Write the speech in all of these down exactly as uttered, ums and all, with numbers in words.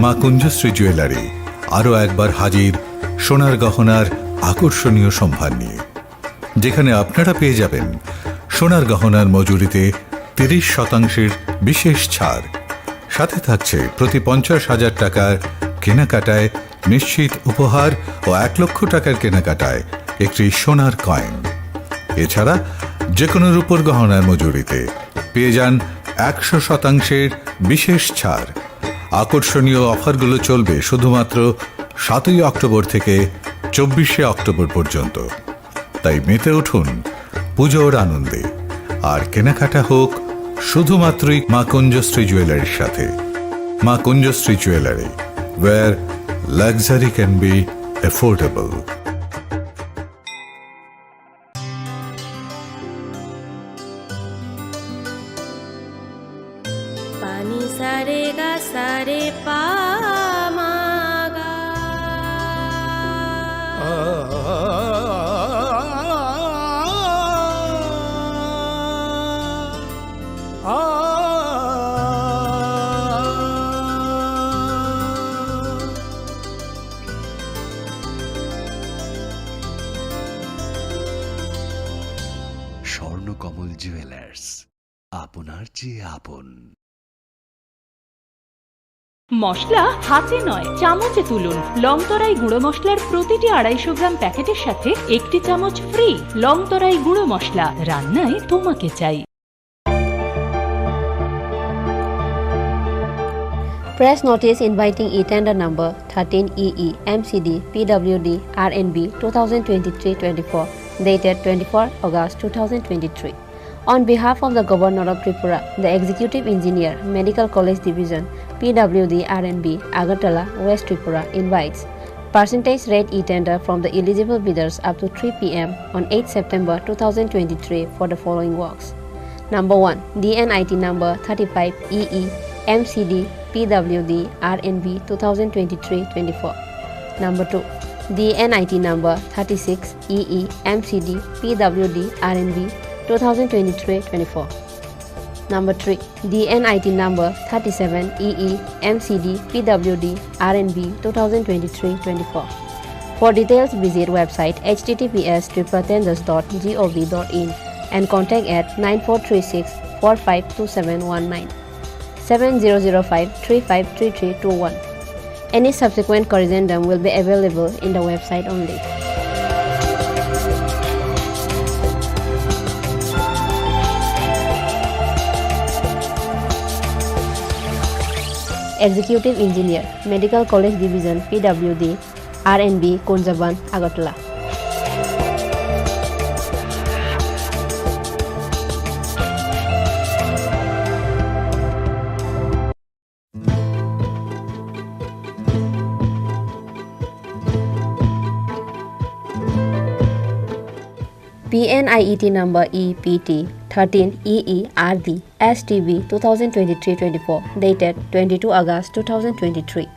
মা কুঞ্জশ্রী জুয়েলারি আরও একবার হাজির সোনার গহনার আকর্ষণীয় সম্ভার নিয়ে, যেখানে আপনারা পেয়ে যাবেন সোনার গহনার মজুরিতে তিরিশ শতাংশের বিশেষ ছাড়। সাথে থাকছে প্রতি পঞ্চাশ হাজার টাকার কেনাকাটায় নিশ্চিত উপহার ও এক লক্ষ টাকার কেনাকাটায় একটি সোনার কয়েন। এছাড়া যে কোনো রূপোর গহনার মজুরিতে পেয়ে যান একশো শতাংশের বিশেষ ছাড়। আকর্ষণীয় অফারগুলো চলবে শুধুমাত্র সাতই অক্টোবর থেকে চব্বিশে অক্টোবর পর্যন্ত। তাই মেতে উঠুন পুজোর আনন্দে, আর কেনাকাটা হোক শুধুমাত্রই মা কুঞ্জশ্রী জুয়েলারির সাথে। মা কুঞ্জশ্রী jewellery, where luxury can be affordable. Pani sare ga sare pa ma ga. Swarnakamal jewellers, আপনার চেয়ে আপন। মশলা হাতে নয়, চামচে তুলুন। লংতরাই গুঁড়ো মশলার প্রতিটি আড়াইশো গ্রাম প্যাকেটের সাথে একটি চামচ ফ্রি। লংতরাই গুঁড়ো মশলা, রান্নায় তোমাকে চাই। Press notice inviting e-tender number thirteen E E M C D P W D R N B two thousand twenty-three twenty-four, dated twenty-four August two thousand twenty-three. On behalf of the Governor of Tripura, the Executive Engineer, Medical College Division, P W D R N B, Agartala, West Tripura, invites percentage rate e-tender from the eligible bidders up to three P M on eighth September two thousand twenty-three for the following works. Number one, D N I T number thirty-five E E M C D P W D R N B two thousand twenty-three twenty-four. Number two, D N I T number thirty-six E E M C D P W D R N B two thousand twenty-three twenty-four. Number three, D N I T number thirty-seven E E M C D P W D R N B two thousand twenty-three twenty-four. For details, visit website H T T P S triple tenders dot G O V dot in and contact at nine four three six four five two seven one nine, seven zero zero five three five three three two one. Any subsequent corrigendum will be available in the website only. Executive Engineer, Medical College Division, P W D, R N B, Kunjaban, Agartala. P N I E T number E P T thirteen E E R D S T B two thousand twenty-three twenty-four, dated twenty-two August two thousand twenty-three.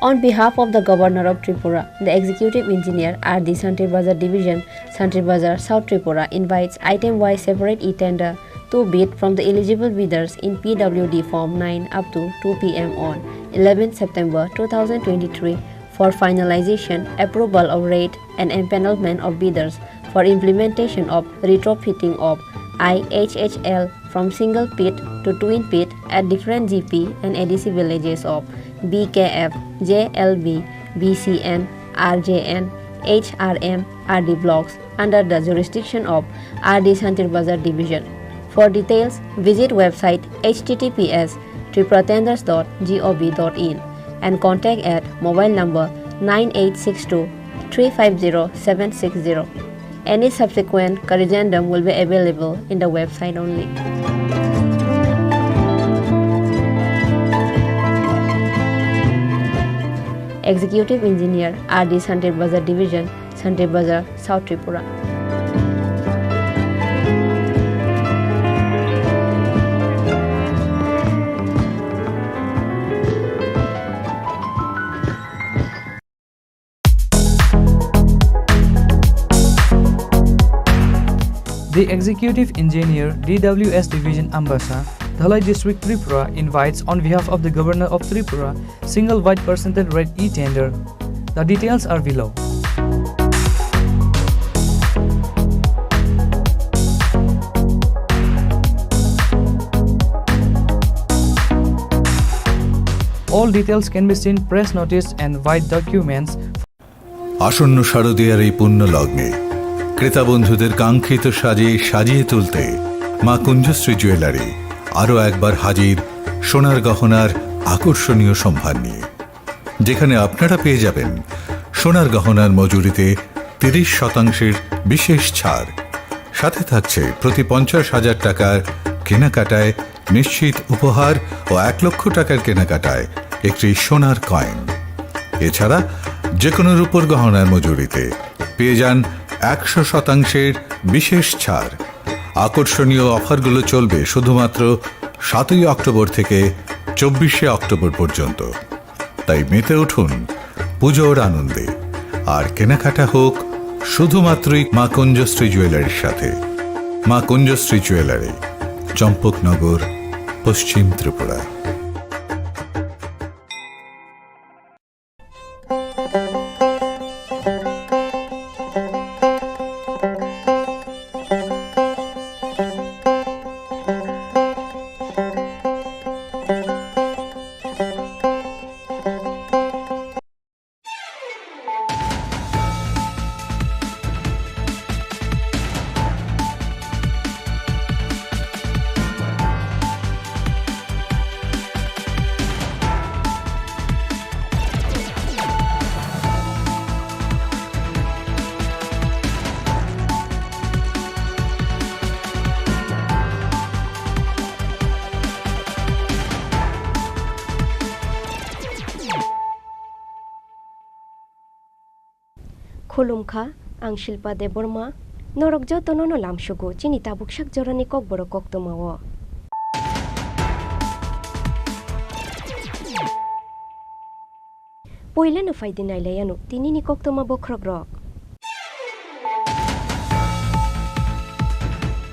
On behalf of the Governor of Tripura, the Executive Engineer R D Santri Bazar Division, Santri Bazar, South Tripura, invites item-wise separate e-tender to bid from the eligible bidders in P W D Form nine up to two P M on eleventh September two thousand twenty-three for finalization, approval of rate and empanelment of bidders for implementation of retrofitting of I H H L from single pit to twin pit at different G P and A D C villages of B K F, J L B, B C N, R J N, H R M, R D blocks under the jurisdiction of R D Santir Bazar Division. For details, visit website H T T P S triple tenders dot G O V dot in and contact at mobile number nine eight six two three five zero seven six zero. Any subsequent corrigendum will be available in the website only. Executive Engineer, R D Santir Bazar Division, Santir Bazar, South Tripura. The Executive Engineer, D W S Division, Ambasa, Dhalai District, Tripura invites, on behalf of the Governor of Tripura, single wide percentage rate e-tender. The details are below. All details can be seen press notice and wide documents. আসন্ন শারদীয়ার এই পুণ্য লগ্নে ক্রেতা বন্ধুদের কাঙ্ক্ষিত সাজে সাজিয়ে তুলতে মা কুঞ্জশ্রী জুয়েলারি আরও একবার হাজির সোনার গহনার আকর্ষণীয় সম্ভার নিয়ে, যেখানে আপনারা পেয়ে যাবেন সোনার গহনার মজুরিতে তিরিশ শতাংশের বিশেষ ছাড়, সাথে থাকছে প্রতি পঞ্চাশ হাজার টাকার কেনাকাটায় নিশ্চিত উপহার ও এক লক্ষ টাকার কেনাকাটায় একটি সোনার কয়েন। এছাড়া যে কোনো রূপোর গহনার মজুরিতে পেয়ে যান একশো শতাংশের বিশেষ ছাড়। আকর্ষণীয় অফারগুলো চলবে শুধুমাত্র সাতই অক্টোবর থেকে চব্বিশে অক্টোবর পর্যন্ত। তাই মেতে উঠুন পুজোর আনন্দে, আর কেনাকাটা হোক শুধুমাত্রই মা কুঞ্জশ্রী জুয়েলারির সাথে। মা কুঞ্জশ্রী জুয়েলারি, চম্পকনগর, পশ্চিম Tripura. Khulumkha, ang Shilpa Debbarma. Norok jotono no lamsugo chini tabuk sak jorani kokborok koktwmao. Poilano phaidi nailaiano tinini koktwma bokhorokrok.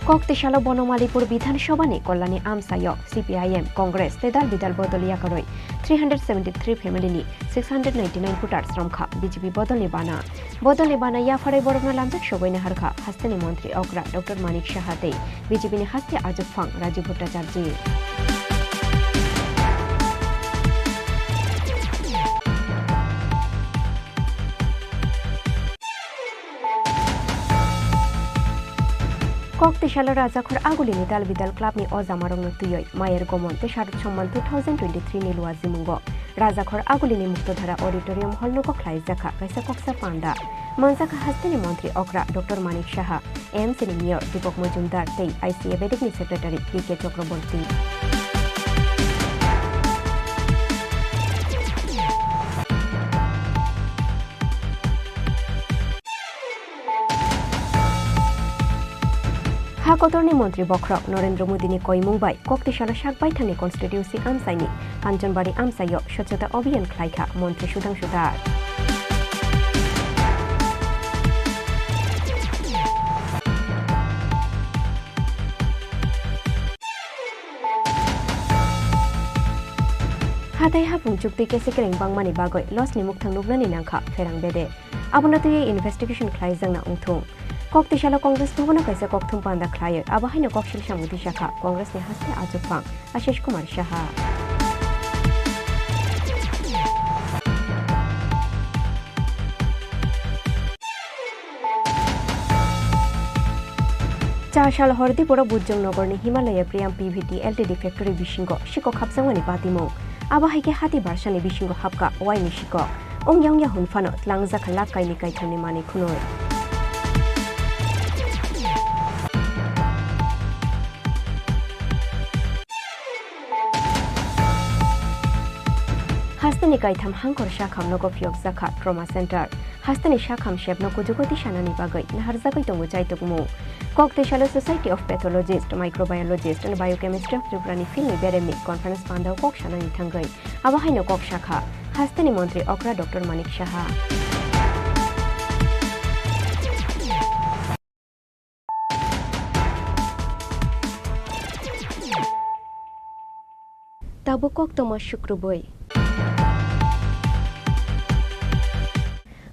Kok tisalo Bonomalipur Bidhan Sabhani Kollani amsaio C P I M, Congress tei dal bidal bodol yakarwi three hundred seventy three family ni six hundred ninety nine voters romkha B J P bodolni bana. Bodolni bana yapharwi borokno lamjak sogwi naharkha hasteni montri okra Doctor Manik Saha tei B J P ni haste achukphang Rajiv Bhattacharjee. Kok tisalo Rajakhor Agulini dal bidal club ni ojamarokno twiwi Mayer Gomon tei Sharuk Somman two thousand twenty-three ni luajimungo Rajakhor Agulini Muktodhara Auditorium Hall nogo khlaijakha kaisa koksa panda. Manjakha hasteni montri okra Doctor Manik Saha, A M C ni Mayor Deepak Majumdar tei I C A bedekni Secretary P K Chakraborty. Ha kotorni montri bokhorok Narendra Modini koimung bai kok tisalo sak baithangni constituency amchaini Anjanbari amchaio Swachhata Abhiyan khlaikha montri Sudhangshu Das. Hathai hapung chukti kesekreng bangmani bagwi loss ni mukthang nuknani nangkha pherang bede. Abono twiwi investigation khlaijakna wngthung. Kok tisalo Congress Bhavan o kaisa kokthum panda khlaiwi abo haino koksil samung tisakha Congress ni haste achukphang Ashish Kumar Saha. Char sal hor Diporo Bujong Nogorni Himalaya Priyam P V T L T D factory bisingo sikok hapjakmani patimung. Abo hai khe hati barsani bisingo hapkha waini sikok. Wngya wngya hwn phano tlangjak kha lakh kainwi kaithamni manwi khwnwi. Hasteni kaitham hangkhor sakham nogo phiyokjak kha trauma center. Hasteni sakham sepno kuchugo tisanani bagwi naharjagwi tongo chaitukmung. Kok tisalo Society of Pathologist, Microbiologist and Biochemist of Tripura ni philni beremni conference pandao kok sanani thangwi abo haino kok sakha hasteni montri okra Doctor Manik Saha. Obo koktwma sukrubwi.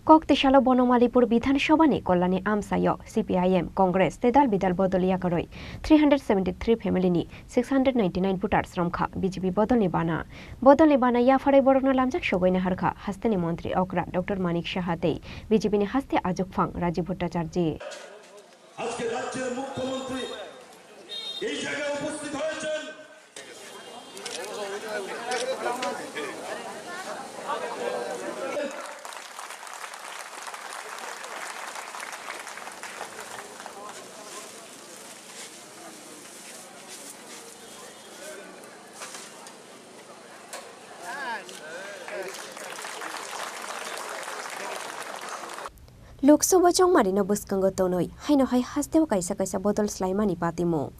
Kok tisalo Bonomalipur Bidhan Sabhani kollani amchaio C P I M, Congress tei dal bidal bodol yakarwi three hundred seventy three family ni six hundred ninety nine voters romkha B J P bodolni bana. Bodolni bana yapharwi borokno lamjak sogwi naharkha hasteni montri okra Doctor Manik Saha tei B J P ni haste achukphang Rajiv Bhattacharjee. আজকে রাজ্যের মুখ্যমন্ত্রী এই জায়গায় উপস্থিত হয়েছেন। Lok Sabha chongmarino bwskango tonwi haino hai hasteo kaisa kaisa bodol swlaimani patimung.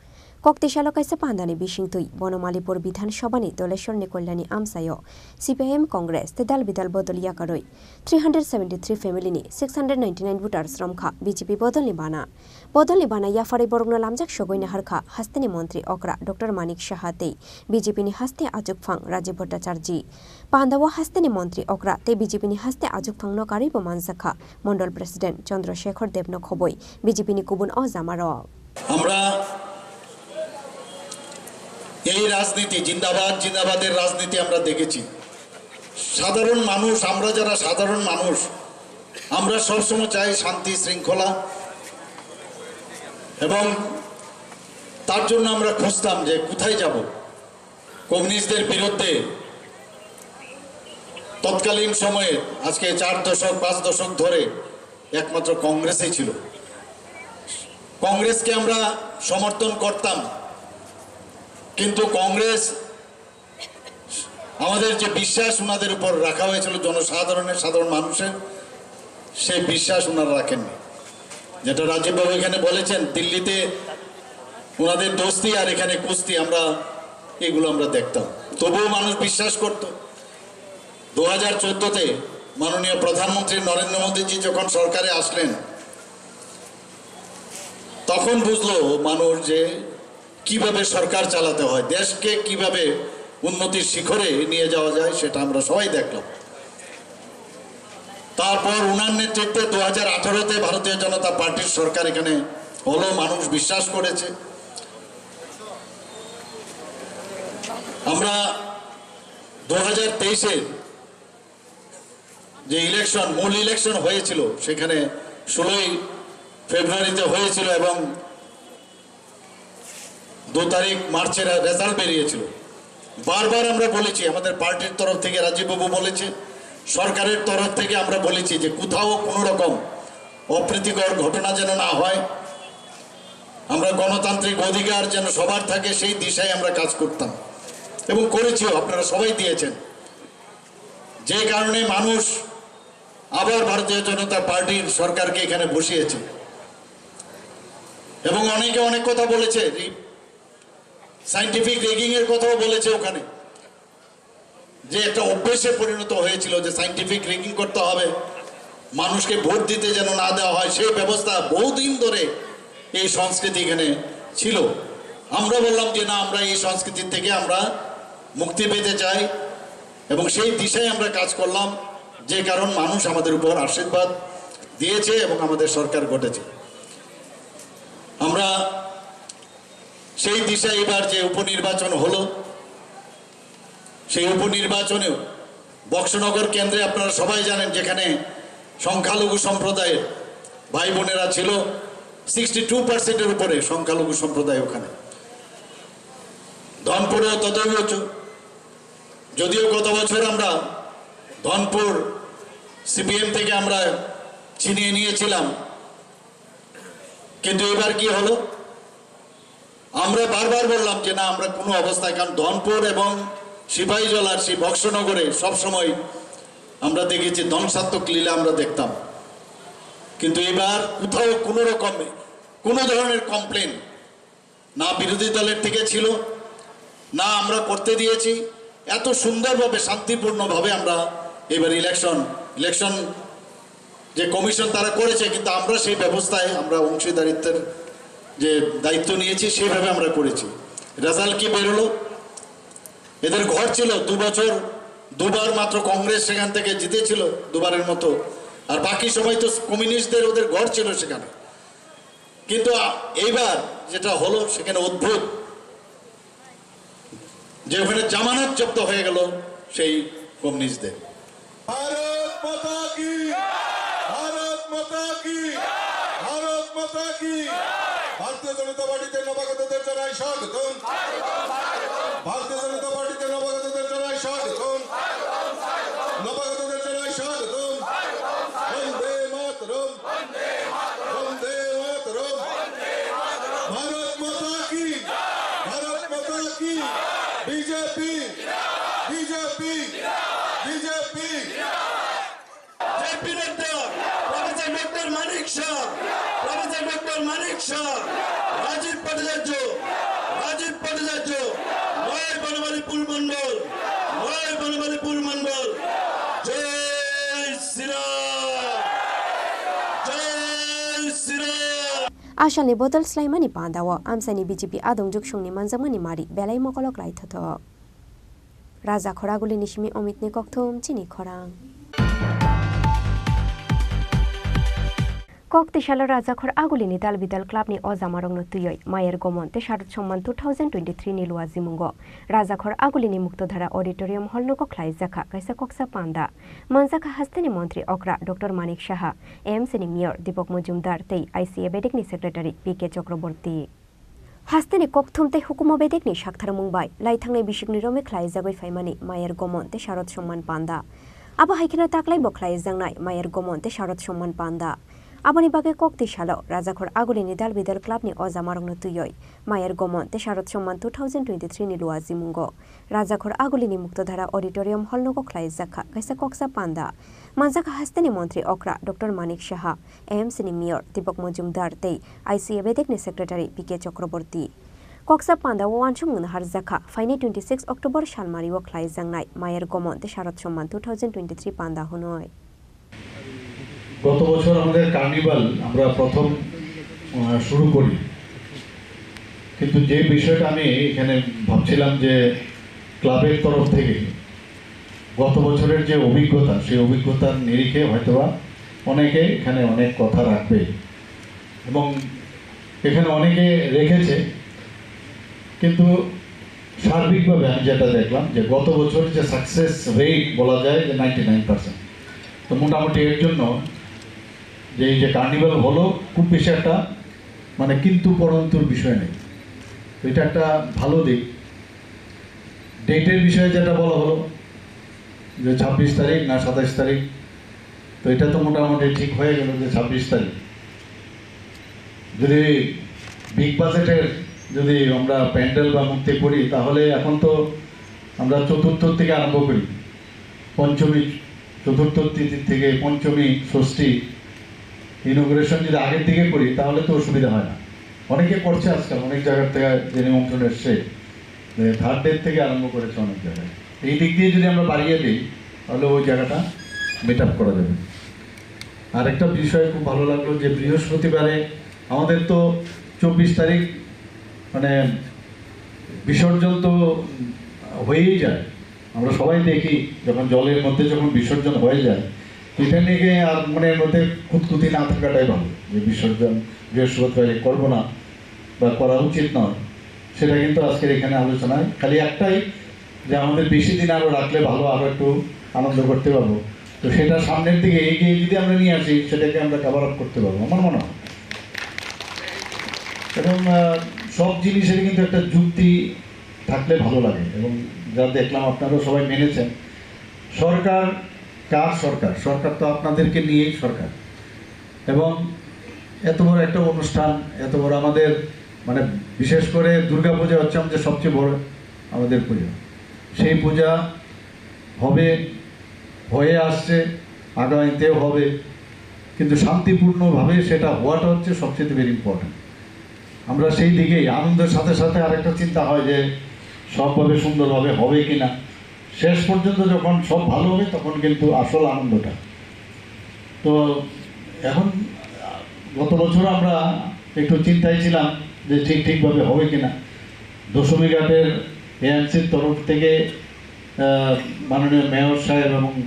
Koktisalo kaisa pandani bisingtwi Bonomalipur Bidhan Sabhani Doleshwar Nikolyani amchaio C P I M, Congress tei dal bidal bodol yakarwi three hundred seventy three family ni six hundred ninety nine voters romkha B J P bodolni bana. Bodolni bana yapharwi borokno lamjak sogwi naharkha hasteni montri okra Doctor Manik Saha tei B J P ni haste achukphang Rajiv Bhattacharjee. Pandao hasteni montri okra tei B J P ni haste achukphangno karwibo manjakha Mondol President Chandra Shekhar Debno khobwi B J P ni kubun o jamarok. আমরা এই রাজনীতি, জিন্দাবাদ জিন্দাবাদের রাজনীতি আমরা দেখেছি। সাধারণ মানুষ, আমরা যারা সাধারণ মানুষ, আমরা সবসময় চাই শান্তি শৃঙ্খলা, এবং তার জন্য আমরা খুঁজতাম যে কোথায় যাব। কমিউনিস্টদের বিরুদ্ধে তৎকালীন সময়ে, আজকে চার দশক, পাঁচ দশক ধরে একমাত্র কংগ্রেসই ছিল। কংগ্রেসকে আমরা সমর্থন করতাম, কিন্তু কংগ্রেস আমাদের যে বিশ্বাস ওনাদের উপর রাখা হয়েছিল, জনসাধারণের, সাধারণ মানুষের, সেই বিশ্বাস ওনারা রাখেননি। যেটা রাজীব বাবু এখানে বলেছেন, দিল্লিতে ওনাদের দোস্তি আর এখানে কুস্তি, আমরা এগুলো আমরা দেখতাম, তবুও মানুষ বিশ্বাস করত। দু হাজার চোদ্দতে মাননীয় প্রধানমন্ত্রী নরেন্দ্র মোদীজি যখন সরকারে আসলেন, তখন বুঝলো মানুষ যে কিভাবে সরকার চালাতে হয়, দেশকে কিভাবে উন্নতির শিখরে নিয়ে যাওয়া যায়, সেটা আমরা সবাই দেখলাম। তারপর ওনার নেতৃত্বে দু হাজার আঠারোতে ভারতীয় জনতা পার্টির সরকার এখানে হলো, মানুষ বিশ্বাস করেছে। আমরা দু হাজার তেইশে যে ইলেকশন, মূল ইলেকশন হয়েছিল, সেখানে ষোলোই ফেব্রুয়ারিতে হয়েছিল এবং দু তারিখ মার্চের রেজাল্ট বেরিয়েছিল। বারবার আমরা বলেছি, আমাদের পার্টির তরফ থেকে রাজীব বাবু বলেছে, সরকারের তরফ থেকে আমরা বলেছি যে কোথাও কোনো রকম অপ্রীতিকর ঘটনা যেন না হয়, আমরা গণতান্ত্রিক অধিকার যেন সবার থাকে, সেই দিশায় আমরা কাজ করতাম এবং করেছিও, আপনারা সবাই দিয়েছেন। যে কারণে মানুষ আবার ভারতীয় জনতা পার্টির সরকারকে এখানে বসিয়েছে এবং অনেকে অনেক কথা বলেছে, সায়েন্টিফিক র্যাগিং এর কথাও বলেছে ওখানে, যে একটা অভ্যেসে পরিণত হয়েছিল যে সায়েন্টিফিক র্যাগিং করতে হবে, মানুষকে ভোট দিতে যেন না দেওয়া হয়, সেই ব্যবস্থা বহুদিন ধরে এই সংস্কৃতি এখানে ছিল। আমরা বললাম যে না, আমরা এই সংস্কৃতি থেকে আমরা মুক্তি পেতে চাই এবং সেই দিশায় আমরা কাজ করলাম, যে কারণ মানুষ আমাদের উপর আশীর্বাদ দিয়েছে এবং আমাদের সরকার গঠেছে। আমরা সেই দিশায় এবার যে উপনির্বাচন হলো, সেই উপনির্বাচনেও বক্সনগর কেন্দ্রে আপনারা সবাই জানেন, যেখানে সংখ্যালঘু সম্প্রদায়ের ভাই বোনেরা ছিল, সিক্সটি টু পার্সেন্টের উপরে সংখ্যালঘু সম্প্রদায় ওখানে। ধনপুরেও তদৈবচ। যদিও গত বছর আমরা ধনপুর সিপিএম থেকে আমরা ছিনিয়ে নিয়েছিলাম, কিন্তু এবার কি হলো? আমরা বারবার বললাম যে না, আমরা কোনো অবস্থায়, কারণ ধনপুর এবং সিপাহীজলার সেই বক্সনগরে সবসময় আমরা দেখেছি ধ্বংসাত্মক লীলা আমরা দেখতাম, কিন্তু এবার কোথাও কোনো রকমে কোনো ধরনের কমপ্লেন না বিরোধী দলের থেকে ছিল, না আমরা করতে দিয়েছি। এত সুন্দরভাবে, শান্তিপূর্ণভাবে আমরা এবার ইলেকশন, ইলেকশন যে কমিশন তারা করেছে, কিন্তু আমরা সেই ব্যবস্থায় আমরা অংশীদারিত্বের যে দায়িত্ব নিয়েছি, সেইভাবে আমরা করেছি। রেজাল্ট কি বেরোলো? এদের ঘর ছিল দু বছর, দুবার মাত্র কংগ্রেস সেখান থেকে জিতেছিল দুবারের মতো। আর বাকি সময় তো কমিউনিস্টদের ওদের ঘর ছিল সেখানে। কিন্তু আ-, এইবার যেটা হলো সেখানে অদ্ভুত, যে ওখানে জামানত জব্দ হয়ে গেল সেই কমিউনিস্টদের। ভারত মাতা কি, ভারত মাতা কি, ভারত মাতা কি। ভারতীয় জনতা পার্টিতে নবাগতদের জানাই স্বাগতম। ভারতীয় জনতা পার্টিতে নবাগতদের জানাই স্বাগতম। নবাগতদের জানাই স্বাগতম। বন্দে মাতরম। বন্দে মাতরম। ভারত মাতা কি, ভারত মাতা কি। BJP, BJP, BJP. JP Nadda, professor doctor Manik Saha, professor doctor Manik Saha, Rajib Bhattacharya, Rajib Bhattacharya, নয় বনমালীপুর মণ্ডল, নয় বনমালীপুর মণ্ডল। জয় শ্রীরাম, জয় Shriram. Asalni bodol swlaimani pandao amchaini B J P adongjwk songni manjakmani mari belai mokolo kwlai thothok. Rajakhor Agulini simi Omitni kokthum chini khorang. Kok tisalo Rajakhor Agulini Dal Bidal Clubni ojamarokno twiwi Mayer Gomon tei Sharad Somman two thousand twenty-three ni luajimungo Rajakhor Agulini Muktodhara Auditorium Hall nogo khlaijakha kaisa koksa panda. Manjakha hasteni montri okra Doctor Manik Saha, A M C ni mayor Deepak Majumdar tei I C A bedekni secretary P K Chakraborty. Hasteni kokthum tei hukumo bedekni saktharmung bai laithangnai bisikni romwi khlaijagwi phaimani Mayer Gomon tei Sharad Somman panda. Abo hai kheno taklaibo khlaijaknai Mayer Gomon tei Sharad Somman panda. Aboni bagwi kok twi salo Rajakhor Agulini Dal Bidal Clubni ojamarokno twiwi Mayer Gomon tei Sharad Somman two thousand twenty-three ni luajimungo Rajakhor Agulini Muktodhara Auditorium Hall nogo khlaijakha kaisa koksa panda. Manjakha hasteni montri okra Doctor Manik Saha, A M C ni mayor Deepak Majumdar tei I C A bedekni secretary P K Chakraborty. Koksa panda o uansukmung naharjakha phainai twenty six October salmario khlaijaknai Mayer Gomon tei Sharad Somman two thousand twenty three panda hwnwi. গত বছর আমাদের কার্নিভাল আমরা প্রথম, আহ, শুরু করি, কিন্তু যে বিষয়টা আমি এখানে ভাবছিলাম যে ক্লাবের তরফ থেকে গত বছরের যে অভিজ্ঞতা, সেই অভিজ্ঞতার নিরিখে হয়তোবা অনেকে এখানে অনেক কথা রাখবে এবং এখানে অনেকে রেখেছে, কিন্তু সার্বিকভাবে আমি যেটা দেখলাম যে গত বছর যে সাকসেস রেট বলা যায় যে নাইনটি নাইন পার্সেন্ট। তো মোটামুটি এর জন্য যে এই যে কার্নিভাল হলো, খুব বেশি একটা মানে কিন্তু পরন্তুর বিষয় নেই। তো এটা একটা ভালো দিক। ডেটের বিষয়ে যেটা বলা হলো যে ছাব্বিশ তারিখ না সাতাশ তারিখ, তো এটা তো মোটামুটি ঠিক হয়ে গেল যে ছাব্বিশ তারিখ। যদি বিগ বাজেটের যদি আমরা প্যান্ডেল বা মূর্তি করি, তাহলে এখন তো আমরা চতুর্থ থেকে আরম্ভ করি, পঞ্চমী, চতুর্থ তিথি থেকে পঞ্চমী, ষষ্ঠী, ইনোগ্রেশন যদি আগের দিকে করি, তাহলে তো অসুবিধা হয় না। অনেকে করছে আজকাল, অনেক জায়গার থেকে যে নিমন্ত্রণ এসছে, থার্ড ডে থেকে আরম্ভ করেছে অনেক জায়গায়। এই দিক দিয়ে যদি আমরা বাড়িয়ে দিই, তাহলে ওই জায়গাটা মেক আপ করা যাবে। আর একটা বিষয় খুব ভালো লাগলো যে বৃহস্পতিবারে আমাদের তো চব্বিশ তারিখ মানে বিসর্জন তো হয়েই যায়। আমরা সবাই দেখি যখন জলের মধ্যে যখন বিসর্জন হয়ে যায়, তো এটা নিয়ে আর মনের মধ্যে খুঁতখুঁতি না থাকাটাই ভালো, যে বিসর্জন বৃহস্পতিবারে করবো না বা করা উচিত নয়, সেটা কিন্তু আজকের এখানে আলোচনায় খালি একটাই, যে আমাদের বেশি দিন আরো রাখলে ভালো, আরো একটু আনন্দ করতে পারবো। তো সেটা সামনের দিকে এগিয়ে যদি আমরা নিয়ে আসি, সেটাকে আমরা কভার আপ করতে পারবো আমার মনে হয়। এবং আহ, সব জিনিসের কিন্তু একটা যুক্তি থাকলে ভালো লাগে, এবং যা দেখলাম আপনারা সবাই মেনেছেন। সরকার কার সরকার? সরকার তো আপনাদেরকে নিয়েই সরকার। এবং এত বড় একটা অনুষ্ঠান, এত বড় আমাদের, মানে, বিশেষ করে দুর্গাপূজা হচ্ছে আমাদের সবচেয়ে বড় আমাদের পুজো। সেই পূজা হবে, হয়ে আসছে, আগামীতেও হবে, কিন্তু শান্তিপূর্ণভাবে সেটা হওয়াটা হচ্ছে সবচেয়ে ভেরি ইম্পর্টেন্ট। আমরা সেই দিকেই আনন্দের সাথে সাথে আরেকটা চিন্তা হয় যে সবভাবে সুন্দরভাবে হবে কিনা। শেষ পর্যন্ত যখন সব ভালো হবে, তখন কিন্তু আসল আনন্দটা। তো এখন, আহ, গত বছর আমরা একটু চিন্তায় ছিলাম যে ঠিক ঠিকভাবে হবে কিনা। দশমী ঘাটের এএমসির তরফ থেকে আহ, মাননীয় মেয়র সাহেব এবং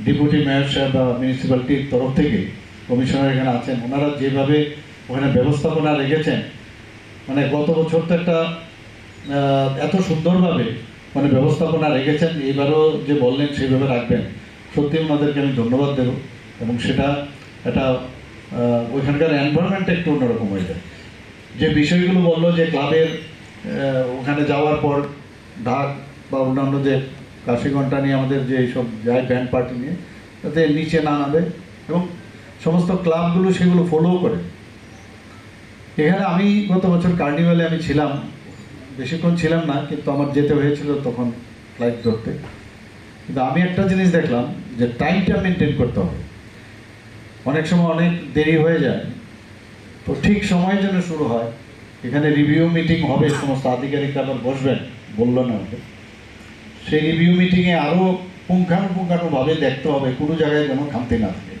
ডেপুটি মেয়র সাহেব বা মিউনিসিপ্যালিটির তরফ থেকে, কমিশনার এখানে আছেন, ওনারা যেভাবে ওখানে ব্যবস্থাপনা রেখেছেন, মানে, গত বছর তো একটা, আহ, এত সুন্দরভাবে, মানে, ব্যবস্থাপনা রেখেছেন, এবারও যে বললেন সেইভাবে রাখবেন, সত্যি ওনাদেরকে আমি ধন্যবাদ দেব। এবং সেটা একটা, আহ, ওইখানকার এনভায়রনমেন্টটা একটু অন্যরকম হয়ে যায়। যে বিষয়গুলো বললো যে ক্লাবের, আহ, ওখানে যাওয়ার পর ঢাক বা অন্যান্য যে কাশি ঘন্টা নিয়ে আমাদের যে এইসব যায় ব্যান্ড পার্টি নিয়ে, তাতে নিচে না নামে এবং সমস্ত ক্লাবগুলো সেগুলো ফলো করে। এখানে আমি গত বছর কার্নিভালে আমি ছিলাম, বেশিক্ষণ ছিলাম না, কিন্তু আমার যেতে হয়েছিল তখন ফ্লাইট ধরতে। কিন্তু আমি একটা জিনিস দেখলাম যে টাইমটা মেনটেন করতে হবে। অনেক সময় অনেক দেরি হয়ে যায়, তো ঠিক সময় যেন শুরু হয়। এখানে রিভিউ মিটিং হবে, সমস্ত আধিকারিকরা আবার বসবেন, বললো না আমাকে। সেই রিভিউ মিটিংয়ে আরও পুঙ্খানুপুঙ্খানুভাবে দেখতে হবে কোনো জায়গায় যেন খামতি না থাকে।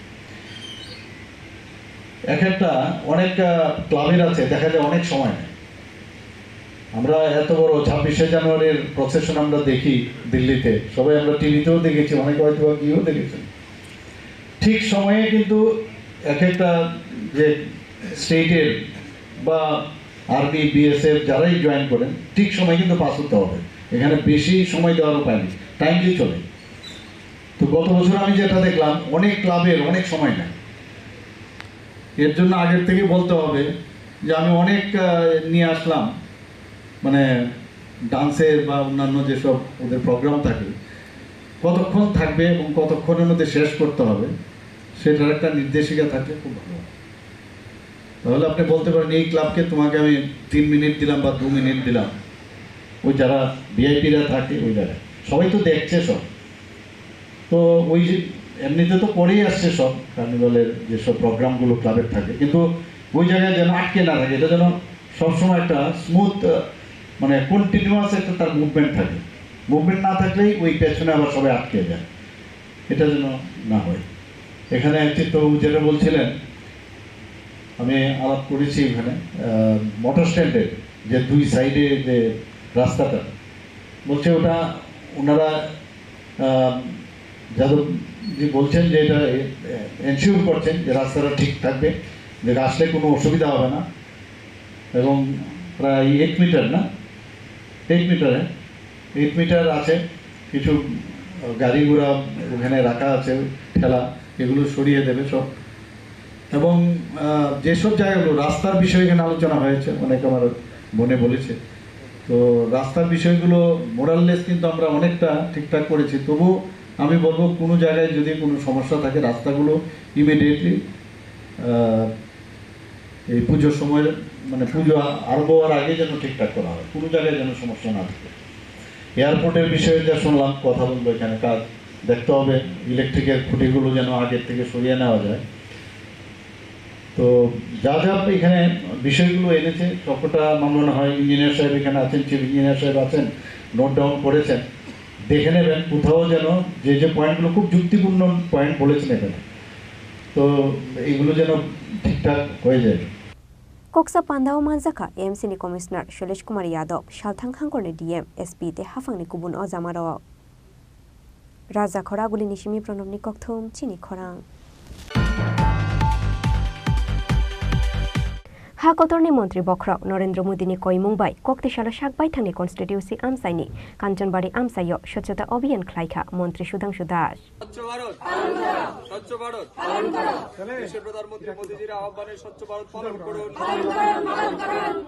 এক একটা অনেক, আহ, ক্লাবের আছে, দেখা যায় অনেক সময় নেয়। আমরা এত বড় ছাব্বিশে জানুয়ারির প্রসেশন আমরা দেখি দিল্লিতে, সবাই আমরা টিভিতেও দেখেছি, অনেকে হয়তো বা গিয়েও দেখেছেন। ঠিক সময়ে কিন্তু এক একটা যে স্টেটের বা আর্মি, বিএসএফ যারাই জয়েন করেন, ঠিক সময় কিন্তু পাস হতে হবে। এখানে বেশি সময় দেওয়ার উপায় নেই, টাইমলি চলে। তো গত বছর আমি যেটা দেখলাম, অনেক ক্লাবের অনেক সময় নেয়। এর জন্য আগের থেকে বলতে হবে যে আমি অনেক, আহ, নিয়ে আসলাম, মানে, ডান্সের বা অন্যান্য যেসব ওদের প্রোগ্রাম থাকে, কতক্ষণ থাকবে এবং কতক্ষণের মধ্যে শেষ করতে হবে, সেটার একটা নির্দেশিকা থাকলে খুব ভালো হয়। তাহলে আপনি বলতে পারেন, "এই ক্লাবকে তোমাকে আমি তিন মিনিট দিলাম বা দু মিনিট দিলাম।" ওই যারা ভিআইপিরা থাকে ওই জায়গায়, সবাই তো দেখছে সব। তো ওই যে এমনিতে তো করেই আসছে সব কার্নিভালের যেসব প্রোগ্রামগুলো ক্লাবের থাকে, কিন্তু ওই জায়গায় যেন আটকে না থাকে, এটা যেন সবসময় একটা স্মুথ, আহ, মানে, কন্টিনিউয়াস একটা তার মুভমেন্ট থাকে। মুভমেন্ট না থাকলেই ওই পেছনে আবার সবাই আটকে যায়, এটা যেন না হয়। এখানে চিত্তবাবু যেটা বলছিলেন, আমি আলাপ করেছি ওখানে, আহ, মোটর স্ট্যান্ডের যে দুই সাইডে যে রাস্তাটা, বলছে ওটা ওনারা, আহ, যাদবজি বলছেন যে এটা এনশিওর করছেন যে রাস্তাটা ঠিক থাকবে, যে আসলে কোনো অসুবিধা হবে না। এবং প্রায় এইট মিটার না, এইট মিটারে, এইট মিটার আছে, কিছু গাড়ি ঘোড়া ওখানে রাখা আছে, ঠেলা, এগুলো সরিয়ে দেবে সব। এবং, আহ, যেসব জায়গাগুলো রাস্তার বিষয়ে এখানে আলোচনা হয়েছে, অনেকে আমার মনে বলেছে, তো রাস্তার বিষয়গুলো মোরাললেস কিন্তু আমরা অনেকটা ঠিকঠাক করেছি। তবু আমি বলবো, কোনো জায়গায় যদি কোনো সমস্যা থাকে, রাস্তাগুলো ইমিডিয়েটলি এই পুজোর সময়, মানে, পুজো আরম্ভ হওয়ার আগে যেন ঠিকঠাক করা হয়, কোনো জায়গায় যেন সমস্যা না থাকে। এয়ারপোর্টের বিষয়ে যা শুনলাম, কথা বলবো এখানে, কাজ দেখতে হবে, ইলেকট্রিকের খুঁটিগুলো যেন আগের থেকে সরিয়ে নেওয়া যায়। তো যা যা এখানে বিষয়গুলো এনেছে, সবকটা আমার মনে হয় ইঞ্জিনিয়ার সাহেব এখানে আছেন, চিফ ইঞ্জিনিয়ার সাহেব আছেন, নোট ডাউন করেছেন, দেখে নেবেন। কোথাও যেন যে যে পয়েন্টগুলো খুব যুক্তিপূর্ণ পয়েন্ট বলেছেন এখানে, তো এইগুলো যেন ঠিকঠাক হয়ে যায়। Koksa pandao manjakha A M C ni Commissioner Shailesh Kumar Yadav, Salthang Hangkor ni D M, S P tei haphang ni kubun ojamarok. Raja Khoraguli ni simi Pranab ni kokthum chini khorang. Ha kotorni montri bokhorok Narendra Modi ni koimung bai koktwi salo sak baithangni constituency amchaini Kanchanbari amchaio Swachhata Abhiyan khlaikha montri Sudhangshu Das. স্বচ্ছ ভারত, স্বচ্ছ ভারত। দেশের প্রধানমন্ত্রী মোদিজির আহ্বানে স্বচ্ছ ভারত পালন করুন।